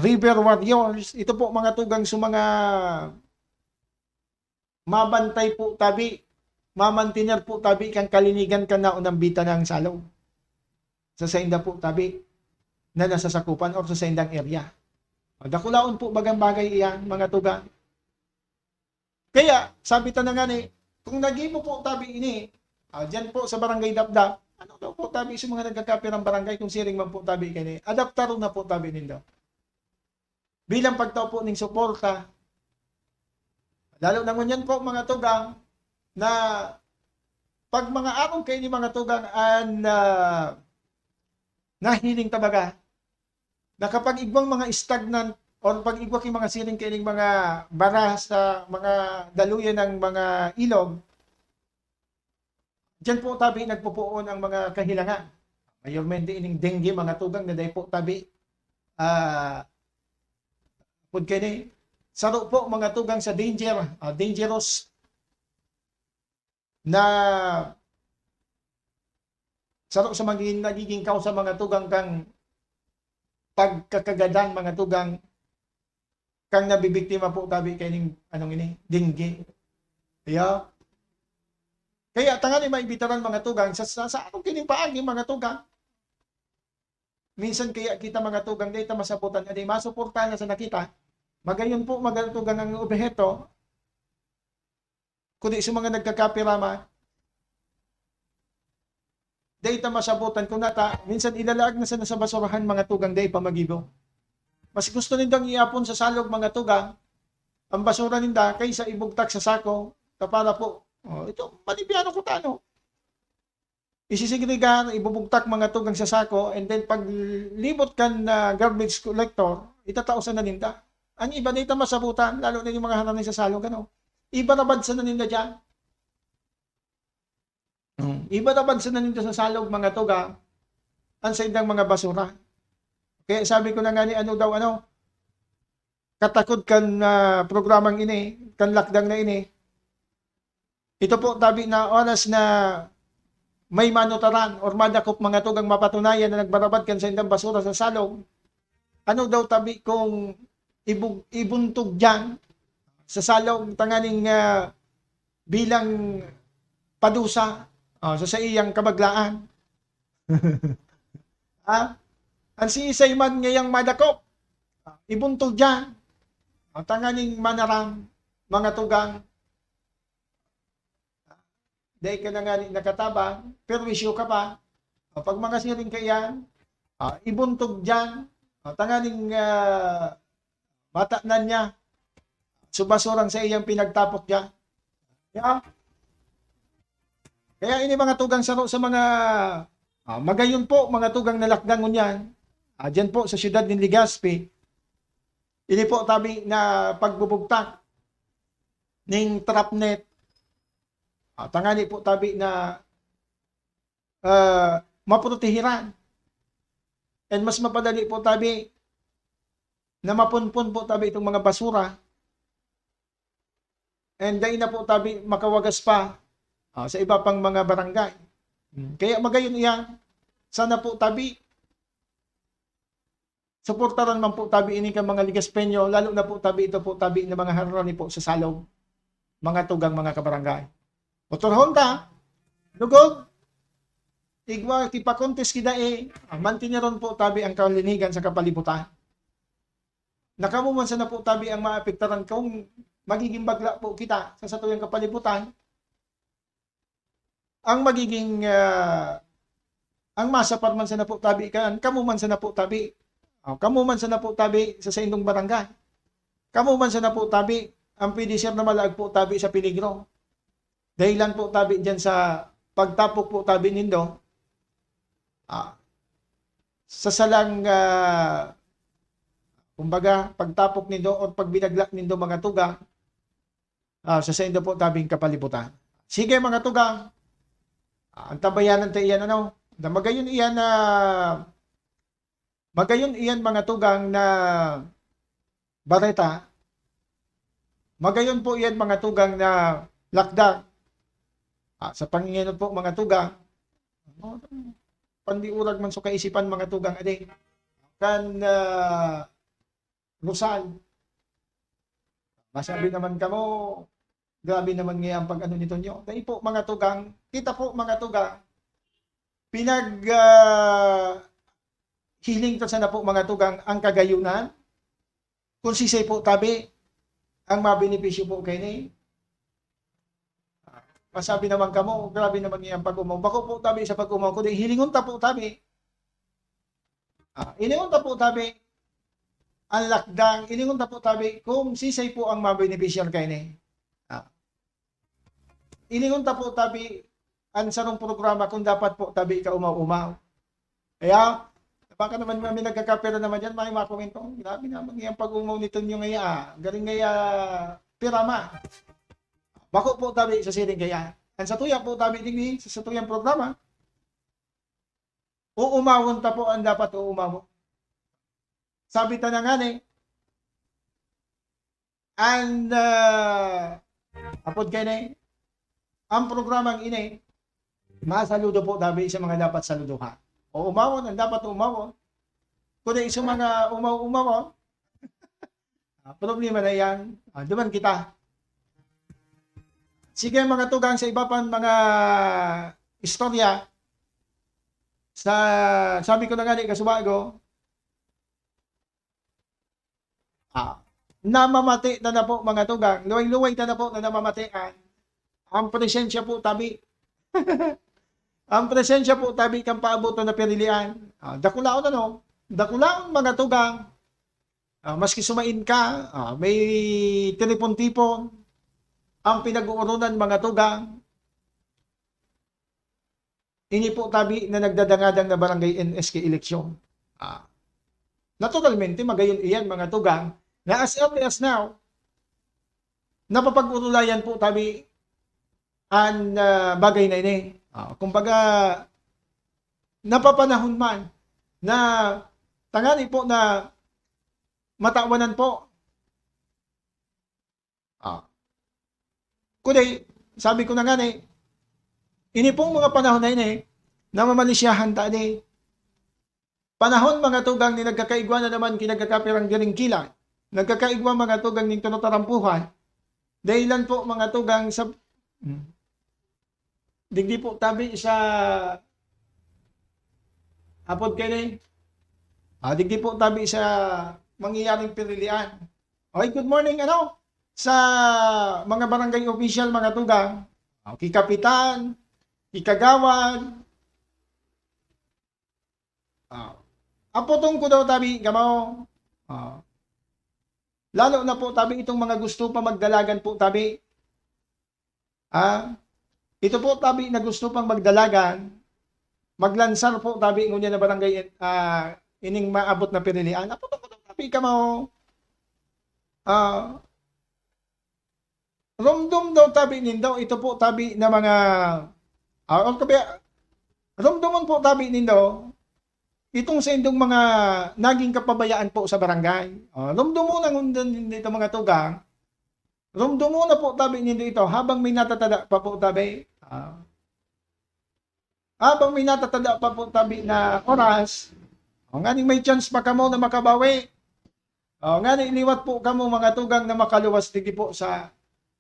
River Warriors. Ito po mga tugang sa mga mabantay po tabi, mamantiner po tabi kan kalinigan kan naunambitan na ang salog sa sainda po tabi na nasasakupan or sa saindang area. Dakulaon po bagang bagay iyan, mga tugang. Kaya, sabi ta na nga ni, kung nagibo po tabi ini, ah, dyan po sa Barangay Dapdap, ano daw po tabi sa mga nagkakapirang barangay kung siring man po tabi kani, adaptaron na po tabi nindo. Bilang pagtao po ning suporta, lalo na ngunyan po, mga tugang, na pag mga arog kaini, mga tugang, an, ah, nahiling ta baga, na kapag igwang mga stagnant or pag igwa ki mga siring kaining mga bara sa mga daluyan ng mga ilog, diyan po tabi nagpupuon ang mga kahilangan. Mayormente ining dengue, mga tugang, na dai po tabi, ah, pud kini, saro po, mga tugang, sa danger, ah, dangerous na saro sa magiging, nagiging kausa, mga tugang, kang pagkakagadan, mga tugang, kang nabibiktima po tabi kaining, anong ini, dengue. Kaya, kaya tangani maibitaran, mga tugang, sa, sa, sa arog kining paagi, mga tugang. Minsan kaya kita, mga tugang, dai ta masabutan, adi masuportahan na sana kita. Magayon po, mga tugang, ang obheto, kundi sa mga nagkakapira man, dai ta masabutan kun nata, minsan ilalaag na sana sa basurahan, mga tugang, dai pa magibo. Mas gusto nindang iapon sa salog, mga tugang, ang basura ninda kaysa ibugtak sa sako, ta para po, oh, ito, malibyano kutano. Isisegregar, ibubugtak, mga tugang, sa sako, and then paglibot kan, ah, garbage collector, itatao sana ninda. Ang iba, dai ta masabutan, lalo na yung mga harani sa salog, ano? Ibarabad sana ninda diyan. Hmm, ibarabad sana ninda sa salog, mga tugang, ang saindang mga basura. Kaya sabi ko na nga ni ano daw, ano, katakod kan, ah, programang ini, kan lakdang na ini. Ito po, tabi na oras na may manutaran or madakop, mga tugang, mapatunayan na nagbarabad kan saindang basura sa salog. Ano daw, tabi, kung ibug-, ibuntog diyan sa salog tanganing, ah, bilang padusa, ah, sa saiyang kabaglaan? Ha? An siisay man ngayang madakop, ah, ibuntog diyan, ah, tanganing manaram, mga tugang. Dai ka na ngani nakatabang, perwisyo ka pa. Ah, pag mga siring kaiyan, ah, ibuntog diyan, ah, tanganing, ah, matanan niya, subasurang sa iyang pinagtapok diyan. Yeah? Kaya ini, mga tugang, saro sa mga, ah, magayon po, mga tugang, na lakdang ngunyan, ah, diyan po sa siyudad nin Legazpi, ini po tabi na pagbubugtak ning trap net, ah, tangani po tabi na, ah, maprotehiran. And mas mapadali po tabi na mapunpon po tabi itong mga basura. And dai na po tabi makawagas pa, ah, sa iba pang mga barangay. Hmm, kaya magayon iyan, sana po tabi, suportaran man po tabi ini kan mga Legaspeño, lalo na po tabi ito po tabi na mga harani po sa salog, mga tugang, mga kabarangay. Motorhon ta, lugod, igwa, kipakontis ki dai, ah, mantineron po tabi ang kalinigan sa kapalibutan. Na kamo man sana po tabi ang maapektaran kung magiging bagla po kita sa satuyang kapalibutan. Ang magiging, ah, ang masapar man sana po tabi kan, kamo man sana po tabi. Oh, kamo man sana po tabi sa saindong barangay. Kamo man sana po tabi ang pwede, sir, na malaag po tabi sa peligro. Dahilan po tabi diyan sa pagtapok po tabi nindo, ah, sa salang, ah, kumbaga, pagtapok nindo or pagbinagla nindo, mga tugang, ah, sa saindo po tabing kapalibutan. Sige, mga tugang, ah, antabayanan ta iyan, ano, na magayon iyan na, magayon iyan, mga tugang, na bareta. Magayon po iyan, mga tugang, na lakdang. Ah, sa pangingenot po, mga tugang, ano, pandiurag man sa kaisipan, mga tugang, adi. Kan, ah, Rosal. Masabi naman kamo, grabe naman ngayon ang pag-ano nito nyo. Dai po, mga tugang, kita po, mga tugang, pinag, ah, hiling ta sana po, mga tugang, ang kagayunan. Kung sisay po tabi, ang mabenepisyo po kaini. Masabi naman kamo, grabe naman ngayon ang pag-umaw. Bako po tabi sa pag-umaw, kundi hilingon ta po tabi. Ah, hilingon ta po tabi ang lakdang, hilingon ta po tabi kung sisay po ang mabenepisyar kaini. Ah. Hilingon ta po tabi ang sarong programa kung dapat po tabi ka umaw-umaw. Kaya, baka naman may nagkakapira naman yan, may mga komento, "Grabe naman yung pag-umaw nito nyo ngaya, ah. Galing ngaya, pirama." Bako po tabi sa siring kaya. Ang satuya po tabi digdi, sa satuyang programa, uumawon ta po ang dapat uumawon. Sabi ta na nga ni, and, ah, apod kaini, ang programang ini, masaludo po tabi sa mga dapat saluduhan. Uumawon ang dapat uumawon. Kundi sa mga umaw-umawon, ah, problema na yan. Ah, duman kita. Sige, mga tugang, sa iba pang mga istorya, sa, sabi ko na nga ni kasubago, ah, namamati na na po, mga tugang. Luway-luway na na po na namamatian ang presensya po tabi. Ang presensya po tabi kan paaboton na pirilian. Ah, dakulaon ano? Dakulaon, mga tugang. Ah, maski sumain ka, ah, may tinipon-tipon. Ang pinag-uoronan, mga tugang, ini po tabi na nagdadangadang na barangay N S K eleksyon. Ah, naturalmente, magayon iyan, mga tugang, na as early as now, napapag-urulayan po tabi an, ah, bagay na ini. Ah, kumbaga, napapanahon man na tangani po na matawanan po. Ah. Kundi, sabi ko na ngani, ini pong mga panahon na ini, namamalisyahan ta ini. Panahon, mga tugang, ni nagkakaigwa na naman ki nagkakapirang diring kilat. Nagkakaigwa, mga tugang, nin tinatarampuhan. Dahilan po, mga tugang, sa, hmm. Digdi po tabi sa, apod kayo na eh. Ah, digdi po tabi sa mangyayaring pirilian. Oy, good morning, ano? Sa mga barangay official, mga tugang. Ah, ki kapitan, ki kagawad. Ah, apotong ko daw tabi, kamo. Ah, lalo na po tabi itong mga gusto pa magdalagan po tabi. Ah, ito po tabi na gusto pang magdalagan, maglansar po tabi ngunyan na barangay, ah, ining maabot na pirilian. Apotong ko daw tabi, kamo. Ah, rumdom daw tabi nindo, ito po tabi na mga, ah, o kabi-, rumdomon po tabi nindo, itong saindong mga naging kapabayaan po sa barangay. Ah, rumdomon ang undan nindo, mga tugang. Rumdomon na po tabi nindo ito habang may natatada pa po tabi. Ah. Habang may natatada pa po tabi na oras, o, nganing may chance pa kamo na makabawi. O, ngani liwat po kamo, mga tugang, na makaluwas digdi po sa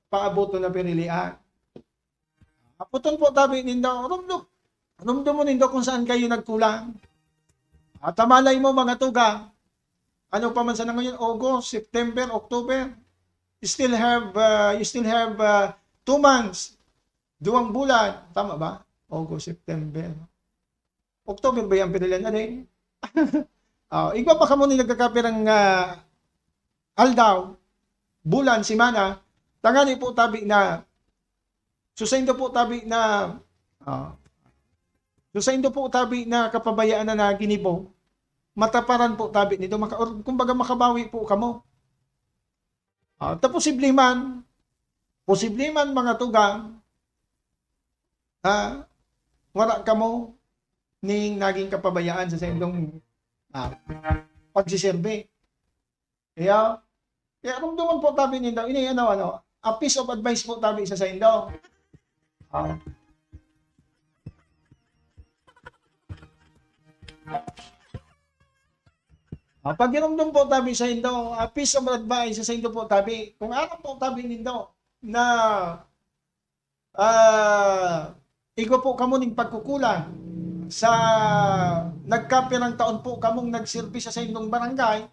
paaboton na pirilian. Apoton po tabi nindo, rumdom-, rumdomon nindo kung saan kayo nagkulang. At malay mo, mga tugang, ano pa man sana ngayon, August, September, October, you still have, uh, you still have, uh, two months, duwang bulan, tama ba? August, September. October ba yan, pinilan na din? Ah, igwa pa kamo ni nagkakapirang, ah, aldaw, bulan, semana, tangani po tabi na, so saindo po tabi na, ah, so saindo po tabi na kapabayaan na, na ginibo, mataparan po tabi nito, maka-, or, kumbaga, makabawi po kamo. Ah, ta posible man, posible man, mga tugang, ah, wala kamo ning naging kapabayaan sa saindong, ah, pagsiserbi. Kaya, kaya rumdomon po tabi nindo, ini ano, ano, a piece of advice po tabi sa saindo. Ah. Ah, pagirumdom po tabi saindo, a piece of advice sa saindo po tabi. Kung aram po tabi nindo na, ah, igwa po kamo ning pagkukulang sa nagkapirang taon po kamong nagserbi sa saindong barangay,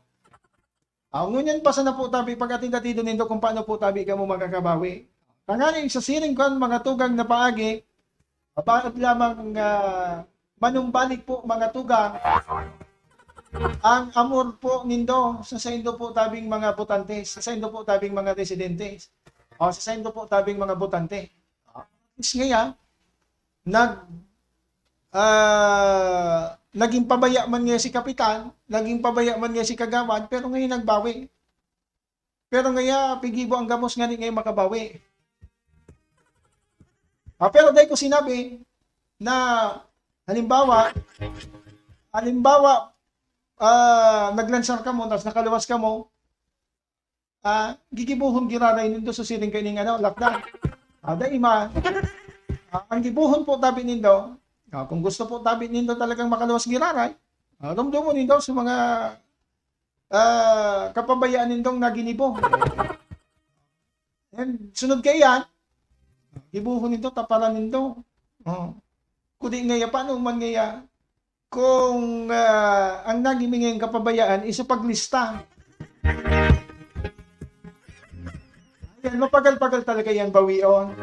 ah, ngunyan pa sana po tabi pag-atid-atidon nindo kung paano po tabi kamo makakabawi. Tanganing sa siring kan mga tugang na paagi, mapanood lamang, ah, manumbalik po, mga tugang, ang amor po nindo sa saindo po tabing mga botante, sa saindo po tabing mga residente, o sa saindo po tabing mga botante. Ah, is ngaya, nag-, ah, naging pabaya man ngaya si kapitan, naging pabaya man ngaya si kagawad, pero ngayon nagbawi. Pero ngaya, pigibo ang gabos ngani ngaya makabawi. Ah, pero dai ko sinabi na, halimbawa, halimbawa, ah, naglansar kamo, tapos nakaluwas kamo, ah, gigibohon giraray nindo sa siring kaining, ano, lakdan. Ah, dai man. Ah, ang gibohon po tabi nindo, ah, kung gusto po tabi nindo talagang makaluwas giraray, ah, rumdomon nindo sa mga, ah, kapabayaan nindong naginibo. And sunod kaiyan, gibohon nindo, taparan nindo. Oh. Kudi ngaya, paano man ngaya kung, ah, ang nagin ngayang kapabayaan is sa paglista? Ayan, mapagal-pagal talaga yan bawion.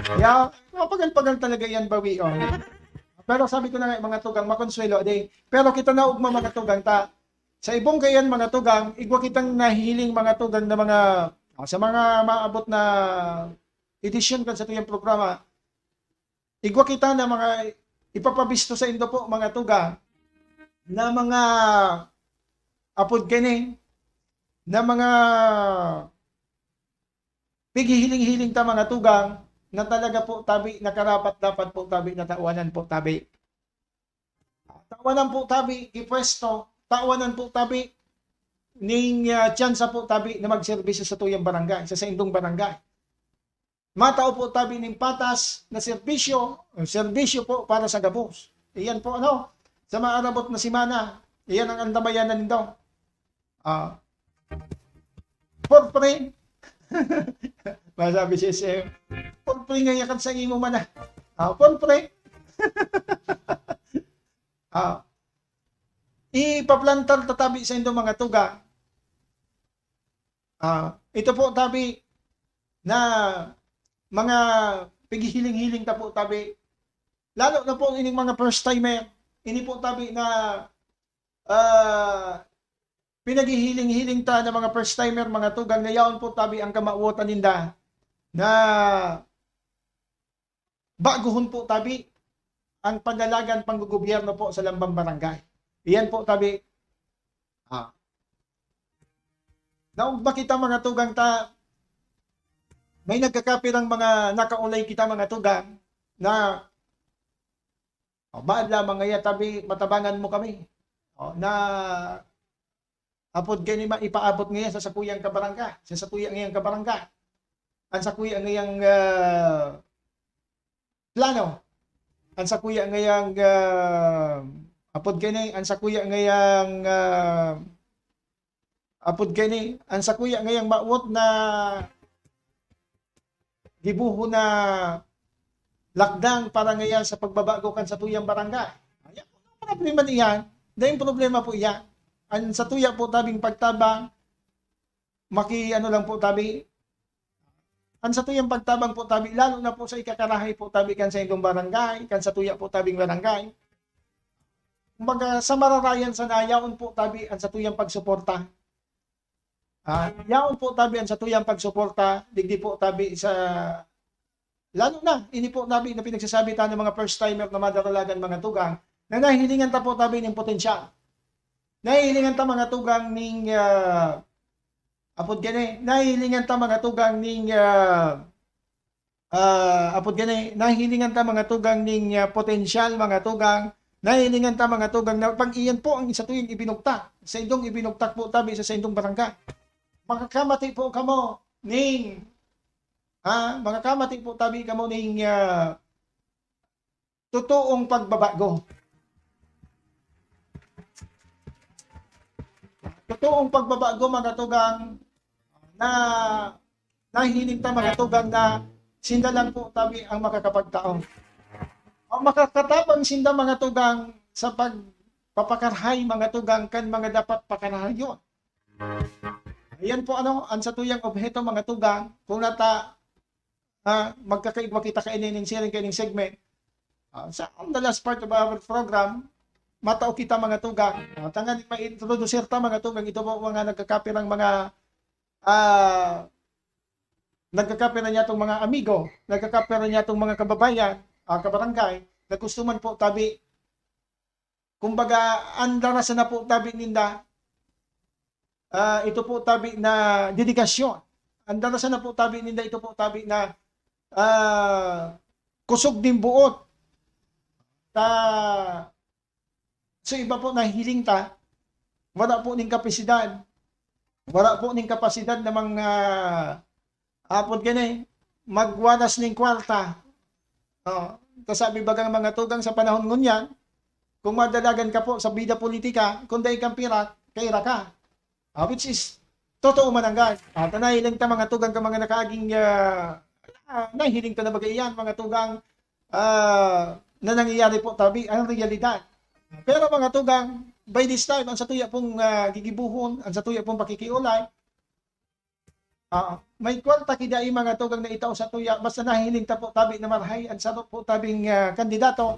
Kaya, mapagal-pagal talaga yan bawion. Pero sabi ko na nga, mga tugang, makonsuelo, di. Pero kita na ugma, mga tugang, ta, sa ibong kayan, mga tugang, igwa kitang nahihiling, mga tugang, na mga, ah, sa mga maabot na edisyon kan sa tuyang programa, igwa kita na mga ipapabisto sa indo po, mga tugang, na mga apod kini, na mga pighihiling-hiling ta, mga tugang, na talaga po tabi, nakarapat-dapat po tabi, na tawanan po tabi. Tawanan po tabi, ipwesto, tawanan po tabi, ning, ah, tsansa po tabi na magserbisyo sa tuyang barangay, sa saindong barangay. Matao po tabi ning patas na serbisyo, serbisyo po para sa gabos. Iyan po, ano, sa maarabot na semana, iyan ang andabayanan nindo. Ah, for free. Masabi si S M, "For free nga yakan sa imo man, ah." Ah, for free. Ah, ipaplantar tatabi sa indo, mga tugang. Ah, ito po tabi na mga pighihiling-hiling ta po tabi. Lalo na po ining mga first timer. Ini po tabi na, ah, pinaghihiling-hiling ta na mga first timer, mga tugang, na yaon po tabi ang kamawotan ninda na baguhon po tabi ang panlalagan panggogobyerno po sa lambang barangay. Iyan po tabi. Ah. Naugma kita, mga tugang, ta may nagkakapirang mga nakaulay kita, mga tugang, na, oh, maan lamang ngaya tabi, matabangan mo kami. Oh, na apod kini maipaabot ngayon sa sakuyang kabarangay, sa sakuya ngayang kabarangay. Ang sakuya ngayang, ah, plano. Ang sakuya ngayang, ah, apod kini, ang sakuya ngayang, ah, apod kini, ang sakuya ngayang mawot na gibohon na lakdang para ngaya sa pagbabago kan satuyang barangay. Ayan po ang problema niyan. Dahil problema po iyan. Ang satuya po tabing pagtabang, maki-ano lang po tabi, ang satuyang pagtabang po tabi, lalo na po sa ikakarahay po tabi kan saindong barangay, kan satuya po tabing barangay. Kumbaga, sa mararayan sana, yaon po tabi ang satuyang pagsuporta. Ah, yaon po tabi ang satuyang pagsuporta, digdi po tabi sa, lalo na, ini po tabi na pinagsasabi ta ng mga first timer na madaralagan, mga tugang, na nahihilingan ta po tabi ning potensyal. Nahihilingan ta, mga tugang, ning, ah, apod gani, nahihilingan ta, mga tugang, ning, ah, ah, apod gani, nahihilingan ta, mga tugang, ning, ah, potensyal, mga tugang. Nahihilingan ta, mga tugang, na pag iyan po ang satuyang ibinugtak, saindong ibinugtak po tabi sa saindong barangay. Makakamati po kamo ning, ah, makakamati po tabi kamo ning, ah, totoong pagbabago. Totoong pagbabago, mga tugang, na nahiling ta, mga tugang, na sinda lang po tabi ang makakapagtao. Ang makakatabang sinda, mga tugang, sa pagpapakarahay, mga tugang, kan mga dapat pakarahayon. Ayan po, ano, ang satuyang obheto, mga tugang, kung nata, ah, magkakaigwa kita kaini ning siring kaining segment. Ah, sa, on the last part of our program, matao kita, mga tugang. Ah, tanganing ma-introduce ta, mga tugang, ito po mga nagkakapirang mga, ah, nagkakapira niyatong mga amigo, nagkakapira niyatong mga kababayan, ah, kabarangay, na gusto man po tabi, kumbaga, andara sana po tabi ninda, ah, ito po tabi na dedikasyon. Andara sana po tabi ninda, ito po tabi na, ah, kusog nin buot. Ta, so iba po nahihiling ta, wala po ning kapasidad. Wala po ning kapasidad na mga, apod gani, magwadas ning kwarta. Oh, ta sabi bagang mga tugang sa panahon ngunyan, kung madalagan ka po sa bida politika, kung dai kang pira, kaira ka. Ah, which is, totoo man ang gan. Ah, ta nahiling ta mga tugang ka mga nakaaging, ah, ah, nahiling ta na baga iyan, mga tugang, ah, na nangyayari po tabi, ang realidad. Pero mga tugang, by this time, ang satuya pong, ah, gigibuhon, ang satuya pong pakikiulay, Ah, may kwarta ki dai mga tugang na itao sa tuya, basta nahiling ta po tabi na marahay an saro po tabing, ah, kandidato.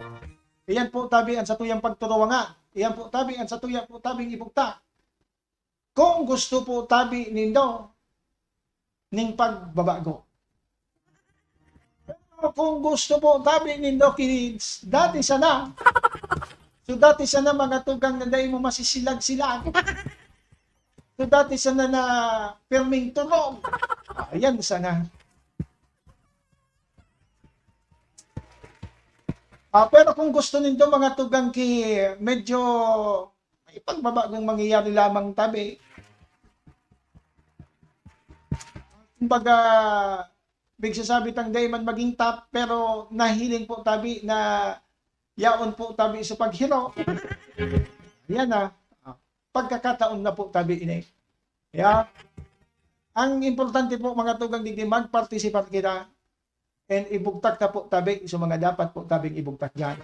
Iyan po tabi an satuyang pagturuwanga. Iyan po tabi an satuya po tabing ibugtak. Kung gusto po tabi nindo ning pagbabago. Pero kung gusto po tabi nindo ki dati sana, so dati sana mga tugang na dai mo masisilag-silag. So dati sana na pirming turog. Ah, yan sana. Ah, pero kung gusto nindo mga tugang ki medyo may pagbabagong mangyayari lamang tabi. Kumbaga, bigsasabi tang dai man maging top, pero nahiling po tabi na yaon po tabi sa paghiro. Yan na. Ah, pagkakataon na po tabi ini. Yeah. Ang importante po, mga tugang digdi, magpartisipar kita and ibugtak ta po tabi sa mga dapat po tabing ibugtak diyan.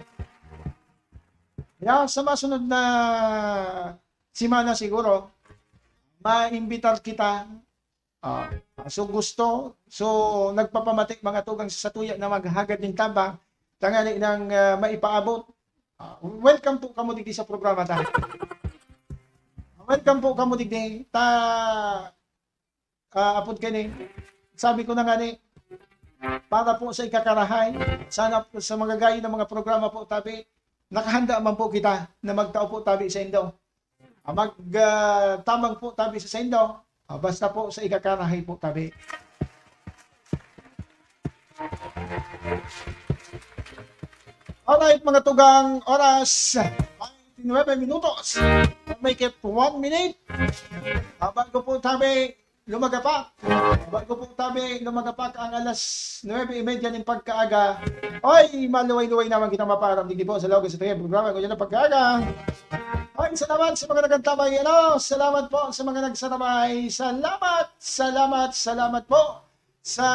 Yeah, sa masunod na semana siguro, maimbitar kita. Ah, so gusto, so nagpapamati mga tugang sa satuya na maghagad nin tabang, tanganing, ah, maipaabot. Ah, welcome po kamo digdi sa programa ta. Welcome po kamo digdi. Ta, ah, apod kani, sabi ko na nga ni, para po sa ikakarahay, sana po sa mga gayon na mga programa po tabi, nakahanda man po kita na magtao po tabi sa indo. Ah, mag, ah, tabang po tabi sa saindo. Ah, basta po sa ikakarahay po tabi. Alright, mga tugang, oras, twenty-nine minutos. Make it one minute. Ah, bago po tabi, lumagapak. Bago po tabi lumagapak ang alas nuebe y media nin pagkaaga. Oy, maluway-luway naman kita mapaaram digdi po sa laog sa tayong programa ngunyan na pagkaaga. Oy, salamat sa mga nagantabay. Ano? Salamat po sa mga nagsarabay. Salamat, salamat, salamat po sa,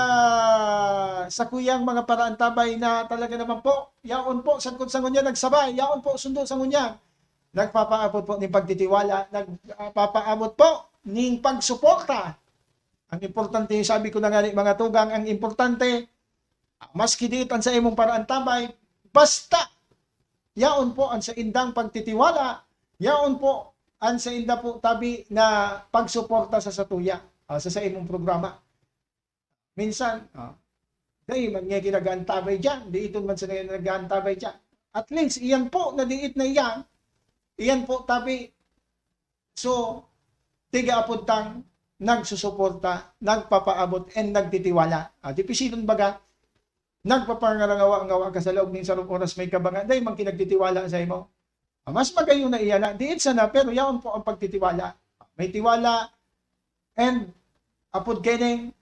sa kuyang mga paraantabay na talaga naman po. Yaon po, sagkod sa ngunyan nagsabay. Yaon po, sundo sa ngunyan. Nagpapaabot po ning pagtitiwala, nagpapaabot po ning pagsuporta. Ang importante, sabi ko na nga ni mga tugang, ang importante, maski diit an sa imong paraantabay, basta yaon po an saindang pagtitiwala, yaon po an sainda po tabi na pagsuporta sa satuya, ah, sa, sa imong programa. Minsan, ah, dai man nga kinag-aantabay diyan, diiton man sila nag-aantabay diyan. At least, iyan po na diit na iyan, iyan po tabi. So, tiga apod tang nagsusuporta, nagpapaabot, and nagtitiwala. Ah, dipisilon baga, nagpapangarangawa-ngawa ka sa laog nin sarong oras may kabanga, dai man kinagtitiwala sa imo. Ah, mas magayon na iyan na, diit sana, pero yaon po ang pagtitiwala. May tiwala, and apod kaining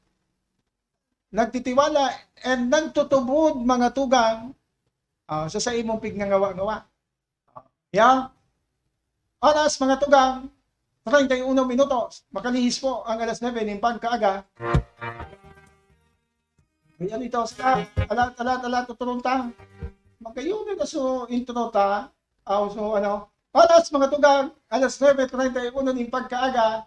nagtitiwala, and nagtutubod mga tugang, ah, sa, sa imong pigngangawa-ngawa. Yeah? Oras, mga tugang, treinta y uno minutos. Makalihis po ang alas nuebe nin pagkaaga. Ayan ito, sa alat, alat, alat, tuturong ta. Magkayunan na so intro ta. Aw, so ano. Oras, mga tugang, alas nuebe treinta y uno nin pagkaaga.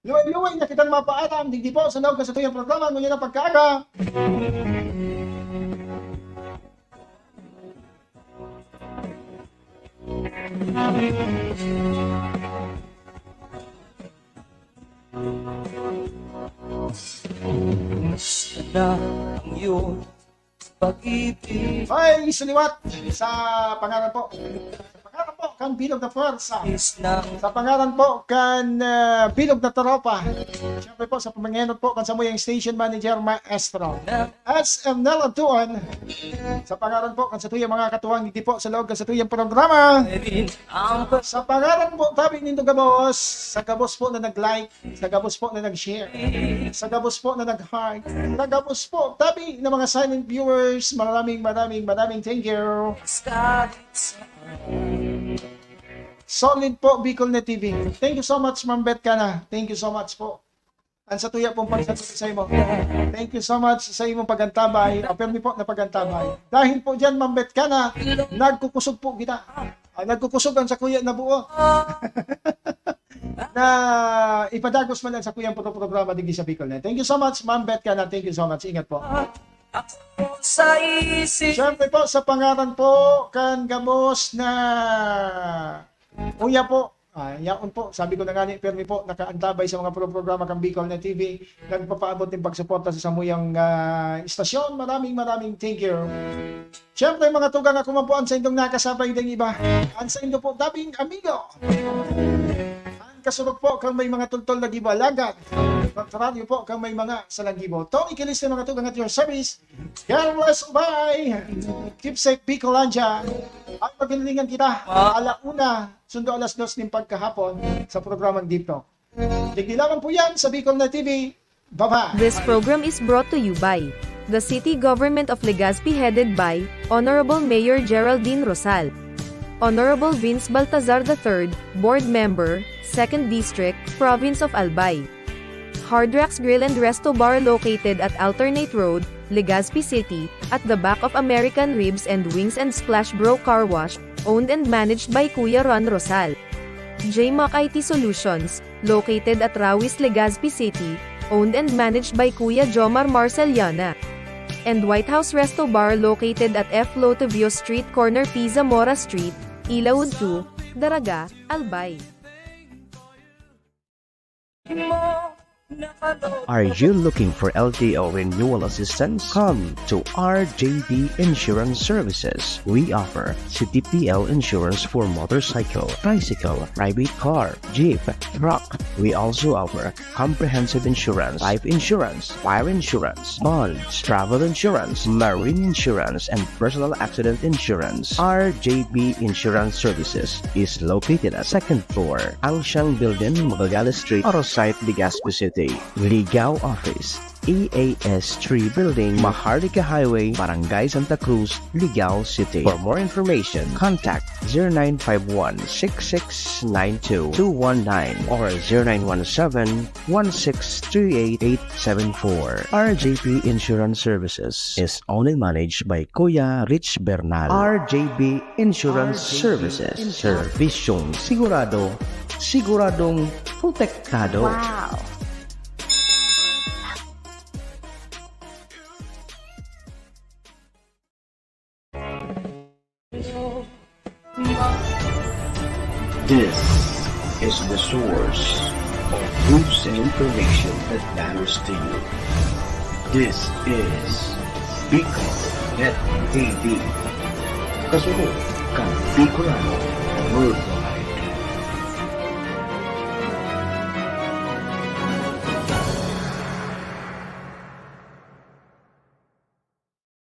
Luway-luway na kitang mapaaram, digdi po sa laog na satuyang programa, ngunyan na pagkaaga. Sana ang iyong pag-ibig. Ay, saliwat sa pangaran po. Sa pangaran po, kan Bilog na Pwersa. Sa pangaran po, kan, ah, Bilog na Tropa. Siyempre po, sa pamanghenot po, kan samuyang station manager, maestro. S M Nel Antuan. Sa pangaran po, kan satuyang mga katuwang, digdi po, sa laog kan satuyang programa. Sa pangaran po, tabi nindo gabos, sa gabos po na nag-like, sa gabos po na nag-share. Sa gabos po na nag-heart. Sa gabos po, tabi ng mga silent viewers, maraming, maraming, maraming thank you. Solid po, Bicol Net T V. Thank you so much, Ma'am Beth Cana. Thank you so much po. Ang satuya pong pagsabi sa imo. Thank you so much sa imong pagantabay. Ah, permi po na pagantabay. Dahil po dyan, Ma'am Beth Cana, nagkukusog po kita. Ah, nagkukusog ang sakuya na buo. na ipadagos man lang sa kuyang pro-, programa digdi sa Bicol na. Thank you so much, Ma'am Beth Cana. Thank you so much. Ingat po. Ako sa isip Siyempre po, sa pangaran po, kan gabos na uya po, ah, yaon po, sabi ko na nga ni, permi po, nakaantabay sa mga pro-, programa kan Bicol na T V, nagpapaabot ng pagsuporta sa samuyang ah, istasyon. Maraming, maraming thank you. Siyempre, mga tugang, ako man po ang saindong nakasabay ding iba. Ang saindo po, dabing amigo. Ang kasurog po, kang may mga tultol na gibo, alagad. Kontraryo po, kang may mga salanggibo. Tony Kiliste, mga tugang, at your service. God bless, bye! Keep safe, Bicolandia. At maghilingan kita, alauna, sundo alas dos nin pagkahapon sa programang Deep Talk. Digdi lamang po yan sa Bicol na T V. Bye-bye! This program is brought to you by the City Government of Legazpi, headed by Honorable Mayor Geraldine Rosal, Honorable Vince Baltazar the third, Board Member, Second District, Province of Albay. Hard Rocks Grill and Resto Bar, located at Alternate Road, Legazpi City, at the back of American Ribs and Wings and Splash Bro Car Wash, owned and managed by Kuya Ron Rosal. J Mac I T Solutions, located at Rawis, Legazpi City, owned and managed by Kuya Jomar Marceliana. And White House Resto Bar, located at F Lotevio Street, corner P Zamora Street, Ilaud two, Daraga, Albay. Are you looking for L T O renewal assistance? Come to R J B Insurance Services. We offer C T P L insurance for motorcycle, tricycle, private car, jeep, truck. We also offer comprehensive insurance, life insurance, fire insurance, bonds, travel insurance, marine insurance, and personal accident insurance. R J B Insurance Services is located at second floor, Angshan Building, Magallanes Street, Arosite, Legazpi City. Ligao Office, E A S three Building, Maharlika Highway, Barangay Santa Cruz, Ligao City. For more information, contact zero nine five one six six nine two two one nine or zero nine one seven one six three eight eight seven four. R J P Insurance Services is owned and managed by Kuya Rich Bernal. R J B Insurance Services. Serbisyong sigurado, siguradong protektado. Wow! This is the source of news and information that matters to you. This is Bicol Net T V. Kasunod kan Bicolano.